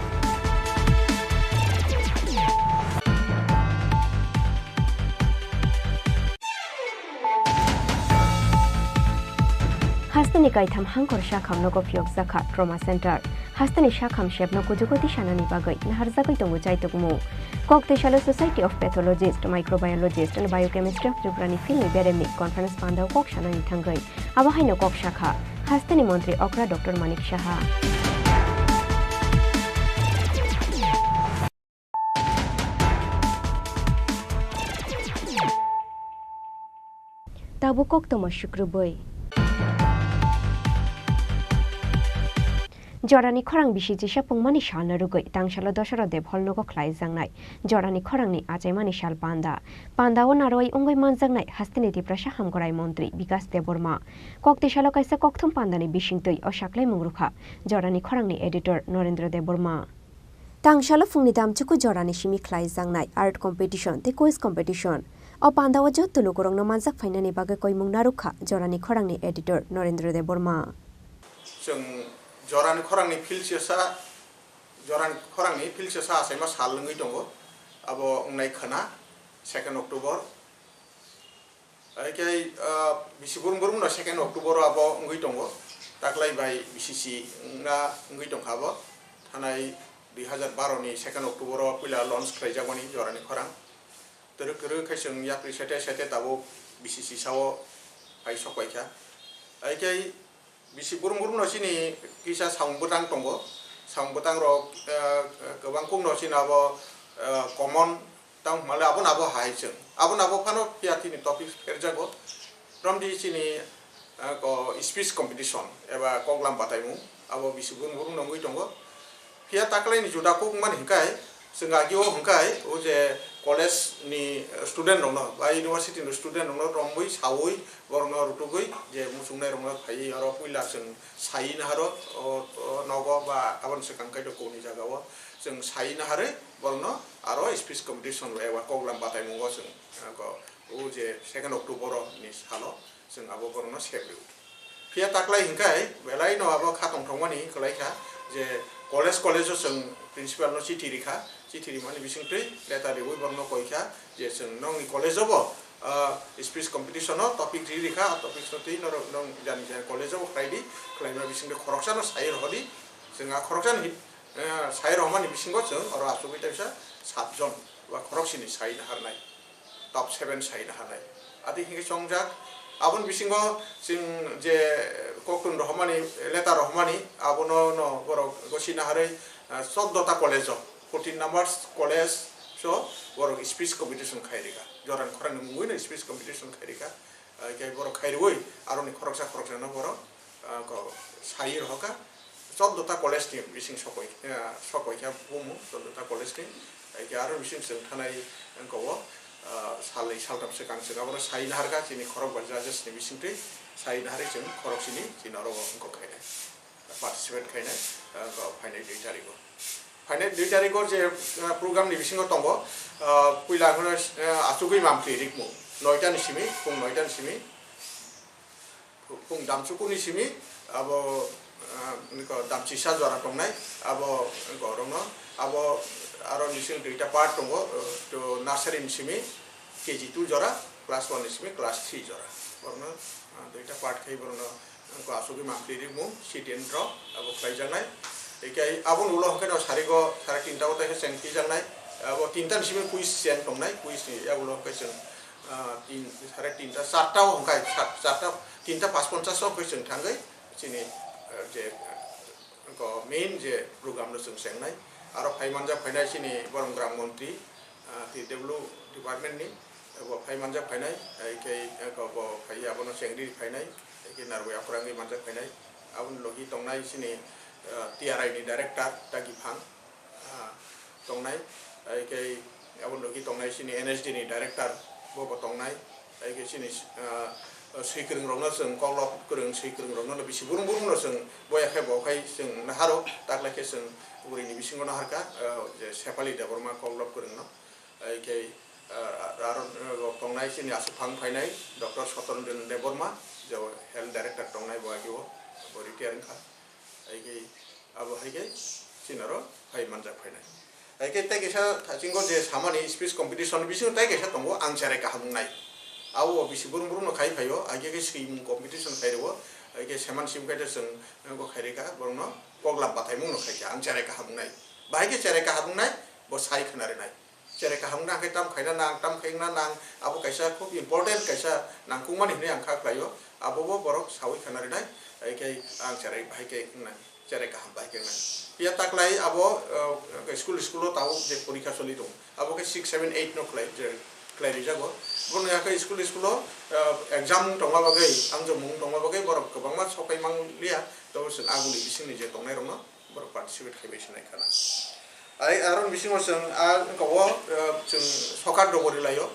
Hasteni kaitham hangkor sakha nogo phiyokjakha trauma center. Hasteni sakham sepno kuchugo tisanani bagwi naharjagwi tongo chaitokmung. Kok tisalo Society of Pathologist, Microbiologist and Biochemist of Tripura ni philni beremni conference pandao kok sanani thangwi abo haino kok sakha hasteni montri okra Doctor Manik Saha. Tabuk koktwma sukrubwi. Jorani khorang bisi chisa pungmani salno rwgwi tangsalo Dosaro Deb hall nogo khlaijaknai jorani khorangni achaimani sal panda. Pandao narwai wngwi manjaknai hasteni Tiprasa hamkrai montri Bikas Debbarma. Kok tisalo kaisa kokthum pandani bisingtwi o saklaimung rwkha jorani khorangni editor Narendra Debbarma. Tangsalo phungni damchuku jorani simi khlaijaknai art competition tei quiz competition. O pandao jotto lukurokno manjak phainani bagwi koimung narwkha jorani khorangni editor Narendra Debbarma. Chwng jorani khorangni philsisa, jorani khorangni philsisa achaima sal wngwi tongo. Abo wngnai khwna second October. Hai khe, ah, bisi burum burum no second October o abo wngwi tongo. Taklai bai B C C wngna wngwi tongkha abo. Thanai dui hazar baro ni second October o puila launch khlaijakmani jorani khorang. Twrwk kwrwk khai chwng yapri sete sete tabuk B C C sao phai sok paikha. Hai khe, Bisi burum burum no chini kisa samung bwtang tongo. Samung bwtang rok, eh, kwbang kuk no chini abo, eh, common tang male abo nabo hai chwng. Abo nabo phano phiya chini topic pherjago. Romdi chini, ah, ko speech competition eba koklam bataimung abo bisi burung burung nongwi tongo. Phiya taklaini juda kok wngmani hwnkhe chwng agio hwnkhe o je college ni student rokno ba university ni student rokno romwi sawi borokno rutugwi je muchungnai rokno phaiwi oro puila chwng sai naharo o, o nogo ba aboni swkang kaitor kokni jagao chwng sai naharwi borokno aro speech competition eba koklam bataimungo chwng, ah, ko o je second October ni salo chwng abo borokno sep rw. Phiya taklai hwnkhe belai no abo kha tongthokmani kwlai kha je college college o chwng principal no chithi rikha, chithi rimani bisingtwi letter riwi borokno koi kha je chwng nongni college o bo, ah, speech competition o topic ri rikha, a topic no twi norok nong jani jani college o bo khlai di, khlaima bisingtwi khoroksa no sai rohor di, chwng a khoroksa ni, eh, sai rohmani bisingo chwng oro achugwi teisa sat jon ba khoroksini sai naharnai. Top seven sai naharnai. Ati hingke chongjak. Aboni bisingo chwng je koktun rohormani, letter rohormani, abono no borok gosi naharwi, ah, choddo ta college o, fourteen numbers college o borok speech competition khai rikha. Joran khorang ni mungwi no speech competition khai rikha. Ah, khe borok khai rwi aroni khoroksa khoroksa no borok, ah, ko sai rohorkha. Choddo ta college ni bising sokoi, ah, sokoi kha bumu choddo ta college ni. Hai khe aro bising chwng thanai wngkha o, ah, salni saltham swkang chwng abono sai naharkha chini khorok bai judges ni bisingtwi sai naharwi chwng khorok sini chini oro wngkha khainai, participate khainai, ah, wngkha phainai dui tarikh o. Phainai dui tarikh o je, ah, program ni bisingo tongo, ah, puila hwno, ah, achugwi mamtwi rikmung noita ni simi, phung noita ni simi. Phung damsukuni simi abo, ah, niko damchisa jora tongnai, abo niko rokno, abo aro nising duita part tongo, ah, to nursery ni simi K G two jora, class one ni simi class three jora. Borokno, ah, duita part khai borokno niko asugwi mampli rimung, C T N rok abo khlaijaknai. Ekai aboni ulo hwnkhe no sarigo sare tinta o taisa cheng tijaknai, abo tinta ni simi quiz cheng tongnai, quiz ni yagulo hwnkhe chwng ah, tin, sare tinta, charta o hwnkhe, sat-, charta, tinta pas ponchas o hwnkhe chwng thangwi chini, ah, je, ah, ko main je program no chwng chengnai. Aro phai manjak phainai chini Borom Gram Montri, ah, T W department ni, bo phai manjak phainai, hai khe, ah, ko bo phai abono chengri phainai, hai khe narwui aphurangwi manjak phainai. Aboni logi tongnai chini, ah, T R I ni director Dagi Phang. Ah, tongnai, hai khe aboni logi tongnai chini N S D ni director bo bo tongnai, hai khe chini, ah, swikwrwng rokno chwng koklop kwrwng swikwrwng rokno bisi burung burung no chwng boya khe bo khai chwng naharo taklai khe chwng bwrwi ni bisingo naharkha, ah, je Sepali Debbarma koklop kwrwng no, hai khe, ah, aro, ah, tongnai chini aswk phang phainai Doctor Sotoranjan Debbarma je health director tongnai bo agio bo retire wngkha. Hai khe abo hai khe chini oro phai manjak phainai. Hai khe tei kaisa thachingo je samani speech competition ni bisingo tei kaisa tongo ang cherai kaham wngnai. Abo bisi burung burung no khai phaio, hai khe swimung competition khai rwo, hai khe seman sim khai chwng bo khai rikha, borok no koklam bataimung no khai kha ang cherai kaham wngnai. Bahai khe cherai kaham wngnai, bo sai khna rinai. Cherai kaham wngna hwnkhe tam khaina nang, tam khai wngna nang, abo kaisa khub important kaisa nangkukmani hwnwi ang kha khlaio, abo bo borok saui khna rinai, hai khe ang cherai bahai khe wngnai, cherai kaham bahai khe wngnai. Phiya taklai abo, uh, school, school o tabuk je porikha choli tongo, abo khe six, seven, eight no khlai, je khlai rijago. Bono yakhe school, school o, uh, exam tongma bagwi, amjokmung tongma bagwi borok kwbangma sokai manliya, tei chwng aguli bisingni je tongnai rokno borok participate khai bai se nai khana. Ai, aro bisingo chwng a wngka o, eh, chwng sokar dogori laio,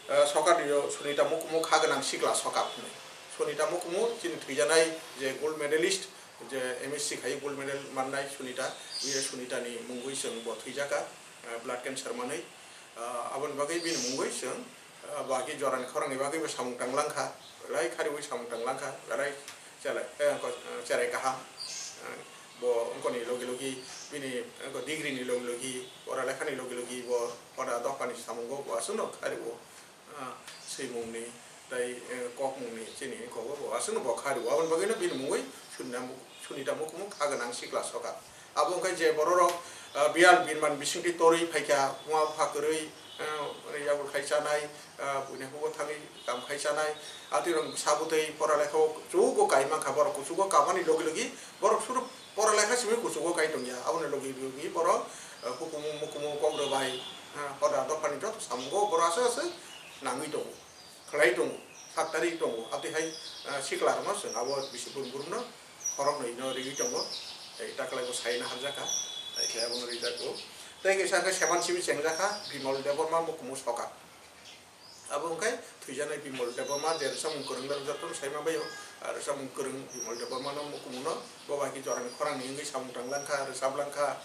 eh, sokar rio Sunita Mukumu kha gwnang sikla sokar hwnwi. Sunita Mukumu chini thwijanai je gold medalist, je M S C khai gold medal mannai Sunita, bini Sunita ni mungwi chwng bo thwijaka, eh, blood cancer manwi. Ah, aboni bagwi bini mungwi chwng, ah, bagwi jorani khorangni bagwi bo samung tang langkha, belai khariui samung tang langkha, belai chelai, eh, ko-, eh, cherai kaham. Eh, bo wngkoni logi logi bini, eh, ko degree ni logi logi, pora lekhani logi logi bo pora dophani samungo bo aswkno khariui, ah, swimungni tei, eh, kokmungni chini kogo bo aswkno bo khariui. Aboni bagwino bini mungwi Sunita Muk-, Sunita Mukumu kha gwnang sikla sokha. Abo wngkha je bororok, ah, biyal birman bisingtwi torwi phaikha, wngma bupha kwrwi, ah, yagul khai chanai, ah, buini hugo thangwi kam khai chanai, atwirok sabutwi pora lekha o kuchugo kai mankha, borok kuchugo kamani logi logi borok suru pora lekha simi kuchugo kai tongya, aboni logi logi borok, ah, hukumu mukumu kok rwbai, ah, hoda dophani joto samungo borok aswk aswk nangwi tongo, khlai tongo. Factory tongo, aboni hai, ah, sikla rokno chwng abo bisi brum brum no khoroknwi no riwi tongo. Tei taklai bo sai naharjak kha, tei khe abono rijak bo. Tei kaisa khe seman simi chengjak kha, Bimal Debbarma mukumu sokat. Abo wngkhe thwijaknai Bimal Debbarma, je rwchapmung kwrwng le joto sai ma bai o, ah, rwchapmung kwrwng Bimal Debbarma no mukumu no, bo bai khe jorani khorang ni wngwi samung tang lang kha, rwchap lang kha.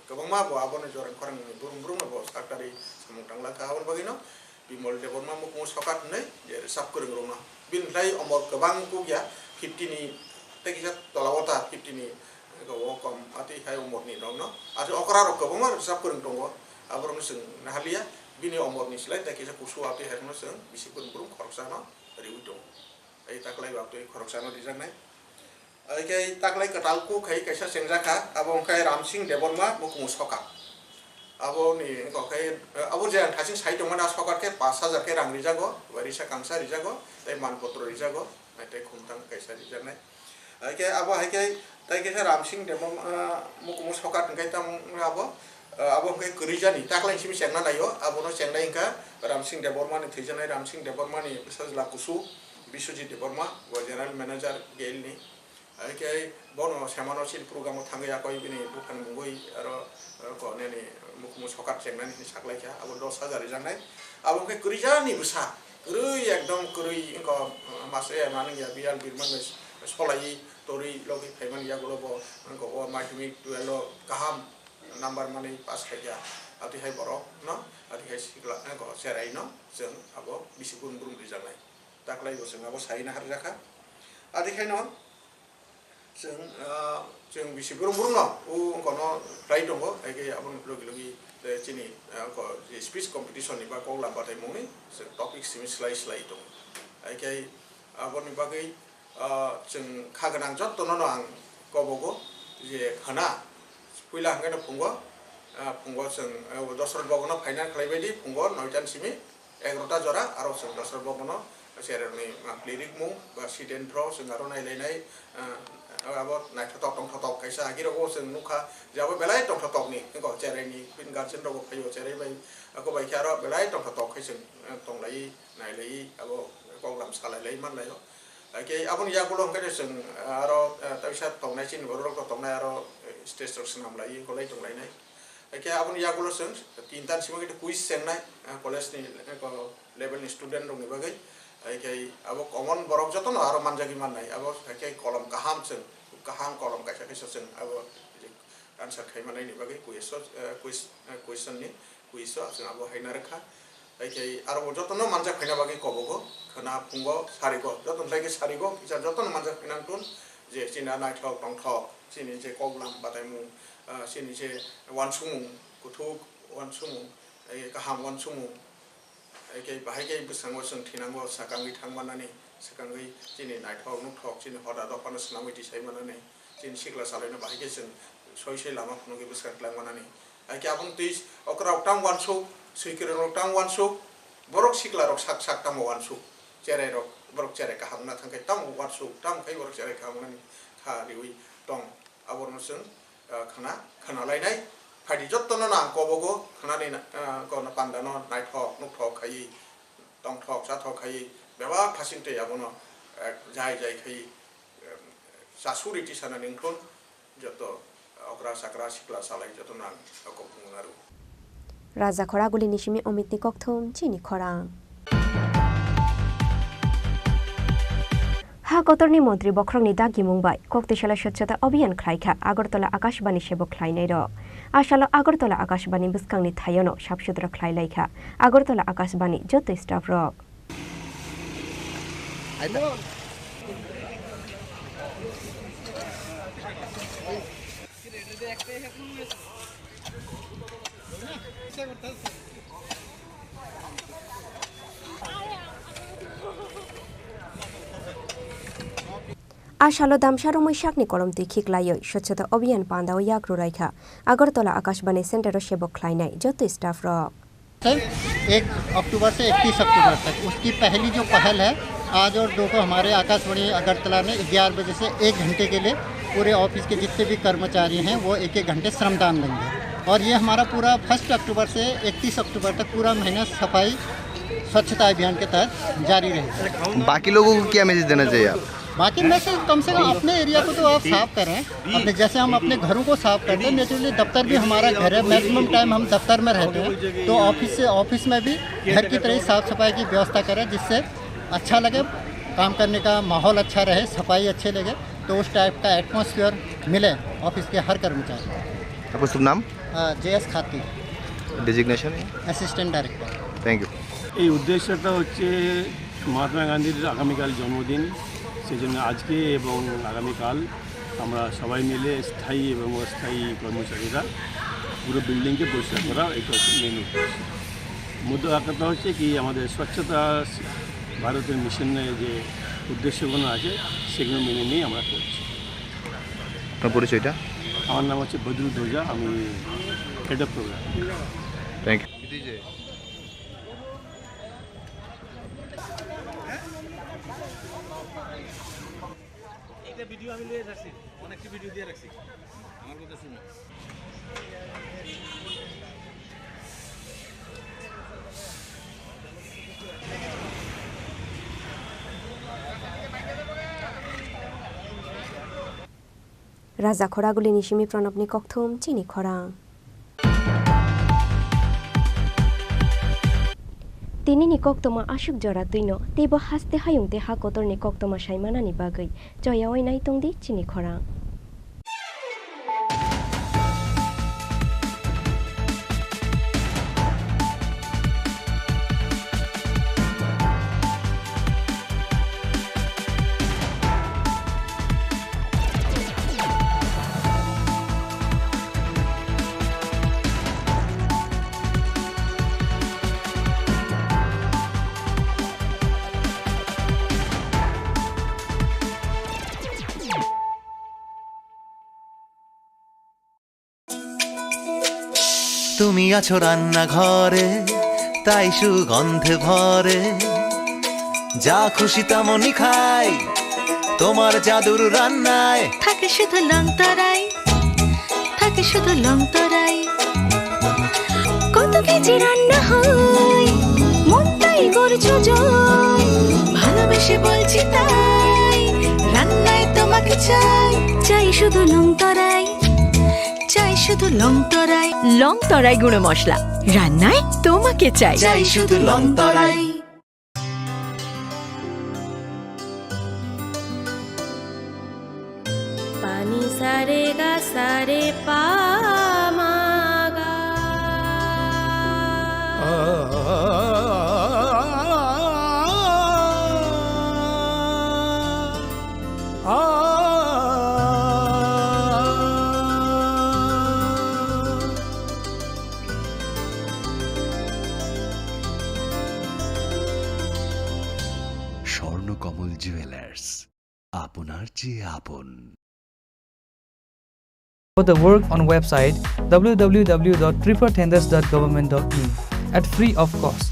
Kwbangma bo abono jorani khorang ni brum brum no bo saktari samung tang lang kha. Aboni bagwi no Bimal Debbarma mukumu sokat hinwi je rwchap kwrwng rok no. Bini lai omor kwbang kuk ya, fifty ni tei kisa tola o ta fifty ni ego o kom, atwi hai omor ni rok no. Atwi okra rok kwbangma rwchap kwrwng tongo. Aborok no chwng nahaliya, bini omor ni slai tei kisa kusu atwi hai rok no chwng bisi brum brum khoroksa no riwi tongo. Tei taklai bo atwi khoroksa no rijaknai. Hai khe taklai kwtal kuk hai kaisa chengjak kha, abo wngkha Ramsing Debbarma mukumu sokat. Abo ni wngkha khe, abo je ang thasing sai tongmani, a sokat khe pash hajar khe rang rijago, warisa kangsa rijago, tei manpotro rijago, tei khumthang kaisa rijaknai. Hai khe abo hai khe, tei khe Ramsing Debbarma, ah, mukumu sokat hwnkhe tamo abo, ah, abo hwnkhe kwrwi jani, taklai simi chengna naio, abono chengnai wngkha Ramsing Debbarma ni, thwijaknai Ramsing Debbarma ni bwsajla kusu, Biswajit Debbarma, bo General Manager, Gail ni. Hai khe bono semano chini program o thangwi yakoi bini buphani mungwi aro, aro ko nini mukumu sokat chengnani hwnwi saklaikha, abo dos hajar rijaknai. Abo khe kwrwi jani bwsa, kwrwi ekdom kwrwi wngkha, masa ya manwi ya biyal birman bai solaiwi torwi logwi phaimani yagulo bo wngkha o madhyamik twelve o kaham number manwi pass khaikha. Atwi hai borok no, atwi hai sikla wngkha cherai no chwng abo bisi brum brum rijaknai. Taklai bo chwng abo sai naharjakha. Atwi khaino, Chwng, ah, chwng bisi brum brum no, o wngkha no khlai tongo, hai khe aboni logi logi, eh, chini, ah, ko, je speech competition ni ba kok lam batai mungni, chwng topic simi slai slai tongo. Hai khe aboni bagwi, ah, chwng kha gwnang jotto no, no ang kobogo je khna, puila hwnkhe no phungo, ah, phungo chwng, eh, Dosrot Bhavan no final khlai bai di, phungo noita ni simi, egarota jora, aro chwng dosra bogono cherokni, ah, klirik mung ba student rok chwng aro nailainai, ah, abo naithotok tongthotok kaisa agirok o chwng nukha je abo belai tongthotokni, wngkha cheraini guardian rok bo phaio cherai bai, ako bai khe aro belai tongthotok khai chwng, ah, tonglai nailai abo program salailai manlaio. Hakhe aboni yagulo hwnkhe chwng, ah, aro, ah, taisa tongnai chini borok rok tongnai aro, eh, stage rok swnamlai wngkha lai tonglainai. Hakhe aboni yagulo chwng tinta ni simi khe quiz chengnai, ah, college ni, eh, ko level ni student rok ni bagwi. Hakhe abo common borok jotono aro manjagwi mannai. Abo hakhe kolom kaham chwng, kaham kolom kaisa kaisa chwng abo answer khai manai ni bagwi quiz o, eh, quiz, eh, question ni quiz o chwng abo hai narwkha. Hakhe aro bo jotono manjak khaina bagwi kobogo, khwna phungo, sarigo, jotono khlai khe sarigo, kisa jotono manjak khaina wngthun je chini naithok tongthok, chini je koklam bataimung, ah, chini je uansukmung, kuthuk uansukmung, eh, kaham uansukmung, eh, khe bahai khe bwskango chwng thinango, swkangwi thang mannani, swkangwi chini naithok nukhok, chini hoda dophano swnamwi tisai mannani, chini sikla salaino bahai khe chwng soi soi lama phunugwi bwskang twlang mannani. Hai khe aboni twi okra rok tamo uansuk, swikwrwng rok tamo uansuk, borok sikla rok sak sak tamo uansuk, cherai rok, borok cherai kaham wngna thang khe tamo uansuk, tamo khai borok cherai kaham wngnani kha riwi tong. Abono chwng, ah, khna, khna lainai. Phaidi jottono no ang kobogo khnani, ah, kono pandano naithok, nukhok khaiwi, tongthok, chathok khaiwi, bebak thasing tei abono, eh, jai jai khaiwi, eh, chasuri tisanani wngthun, joto okra chakra sikla salai jotono ang kokmung naro. Raja Khoraguli ni simi Omitni kokthum chini khorang. Ha kotorni montri bokhorokni dagimung bai koktwisalo Swachhata Abhiyan khlaikha Agartala Akashbani sebo khlainairok. Asalo Agartala Akashbani bwskangni thaiono sap sutra khlailaikha Agartala Akashbani joto staff rok. A salo damsa romwi sakni kolomtwi khiklaiwi Swachhata Abhiyan pandao yak rwraikha Agartala Akashbani Center-o sebo khlainai joto staff rok. Sir, एक अक्टूबर से इकतीस अक्टूबर तक उसकी पहली जो पहल है, आज और दो को हमारे आकाशवाणी अगरतला ने ग्यारह बजे से एक घंटे के लिए पूरे ऑफिस के जितने भी कर्मचारी हैं, वो एक एक घंटे श्रमदान लेंगे। और ये हमारा पूरा फर्स्ट अक्टूबर से इकतीस अक्टूबर तक पूरा महीना सफाई स्वच्छता अभियान के तहत जारी रहेगी। बाकी लोगों को क्या मैसेज देना चाहिए आप? बाकी मैसेज, कम से कम अपने एरिया को तो आप साफ करें। अपने, जैसे हम अपने घरों को साफ करते हैं, नेचुरली दफ्तर भी हमारा घर है, मैक्सिमम टाइम हम दफ्तर में रहते हैं, तो ऑफिस से, ऑफिस में भी घर की तरह ही साफ सफाई की व्यवस्था करें, जिससे अच्छा लगे, काम करने का माहौल अच्छा रहे, सफाई अच्छे लगे, तो उस टाइप का एटमॉस्फेयर मिले ऑफिस के हर कर्मचारी को। आपका शुभ नाम? अ, जे एस खाती। Designation? Assistant Director। Thank you। এই উদ্দেশ্যটা হচ্ছে মহাত্মা গান্ধীর আগামীকাল জন্মদিন, সেই জন্য আজকে এবং আগামীকাল আমরা সবাই মিলে স্থায়ী এবং অস্থায়ী কর্মচারীরা পুরো বিল্ডিংকে পরিষ্কার করা, এটা হচ্ছে মেন উদ্দেশ্য। মূল কথা হচ্ছে কি, আমাদের স্বচ্ছতা ভারতের মিশনের যে উদ্দেশ্যগুলো আছে, সেগুলো মেনে নিয়ে আমরা করছি। আপনার পরিচয়টা? আমার নাম হচ্ছে বদরুল দোজা, আমি head of program. Thank you। একটা ভিডিও আমি নিয়ে রাখছি, অনেকটা ভিডিও দিয়ে রাখছি, আমার কথা শুনো। Raja Khoragulini simi Pranabni kokthum chini khorang. Tinini koktoma aswk jora twino, teibo haste hayung tei ha kotorni koktoma saimanani bagwi choyaui nai tongdi chini khorang. তুমি আছো রান্নাঘরে, তাই সুগন্ধে ভরে। যা খুশি তেমনই খাই, তোমার জাদুর রান্নায়। থাকে শুধু লং তরাই, থাকে শুধু লং তরাই। কত কেজি রান্না হয়, মনটাই করছো জয়। ভালোবেসে বলছি তাই, রান্নায় তোমাকে চাই, চাই শুধু লং তরাই। চাই শুধু লং তরাই। লং তরাই গুঁড়ো মশলা, রান্নায় তোমাকে চাই। চাই শুধু লং তরাই। পানি সারে গা সারে পা মা গা। স্বর্ণকমল জুয়েলার্স, আপনার চেয়ে আপন। For the work on website w w w dot preferred tenders dot government dot in at free of cost.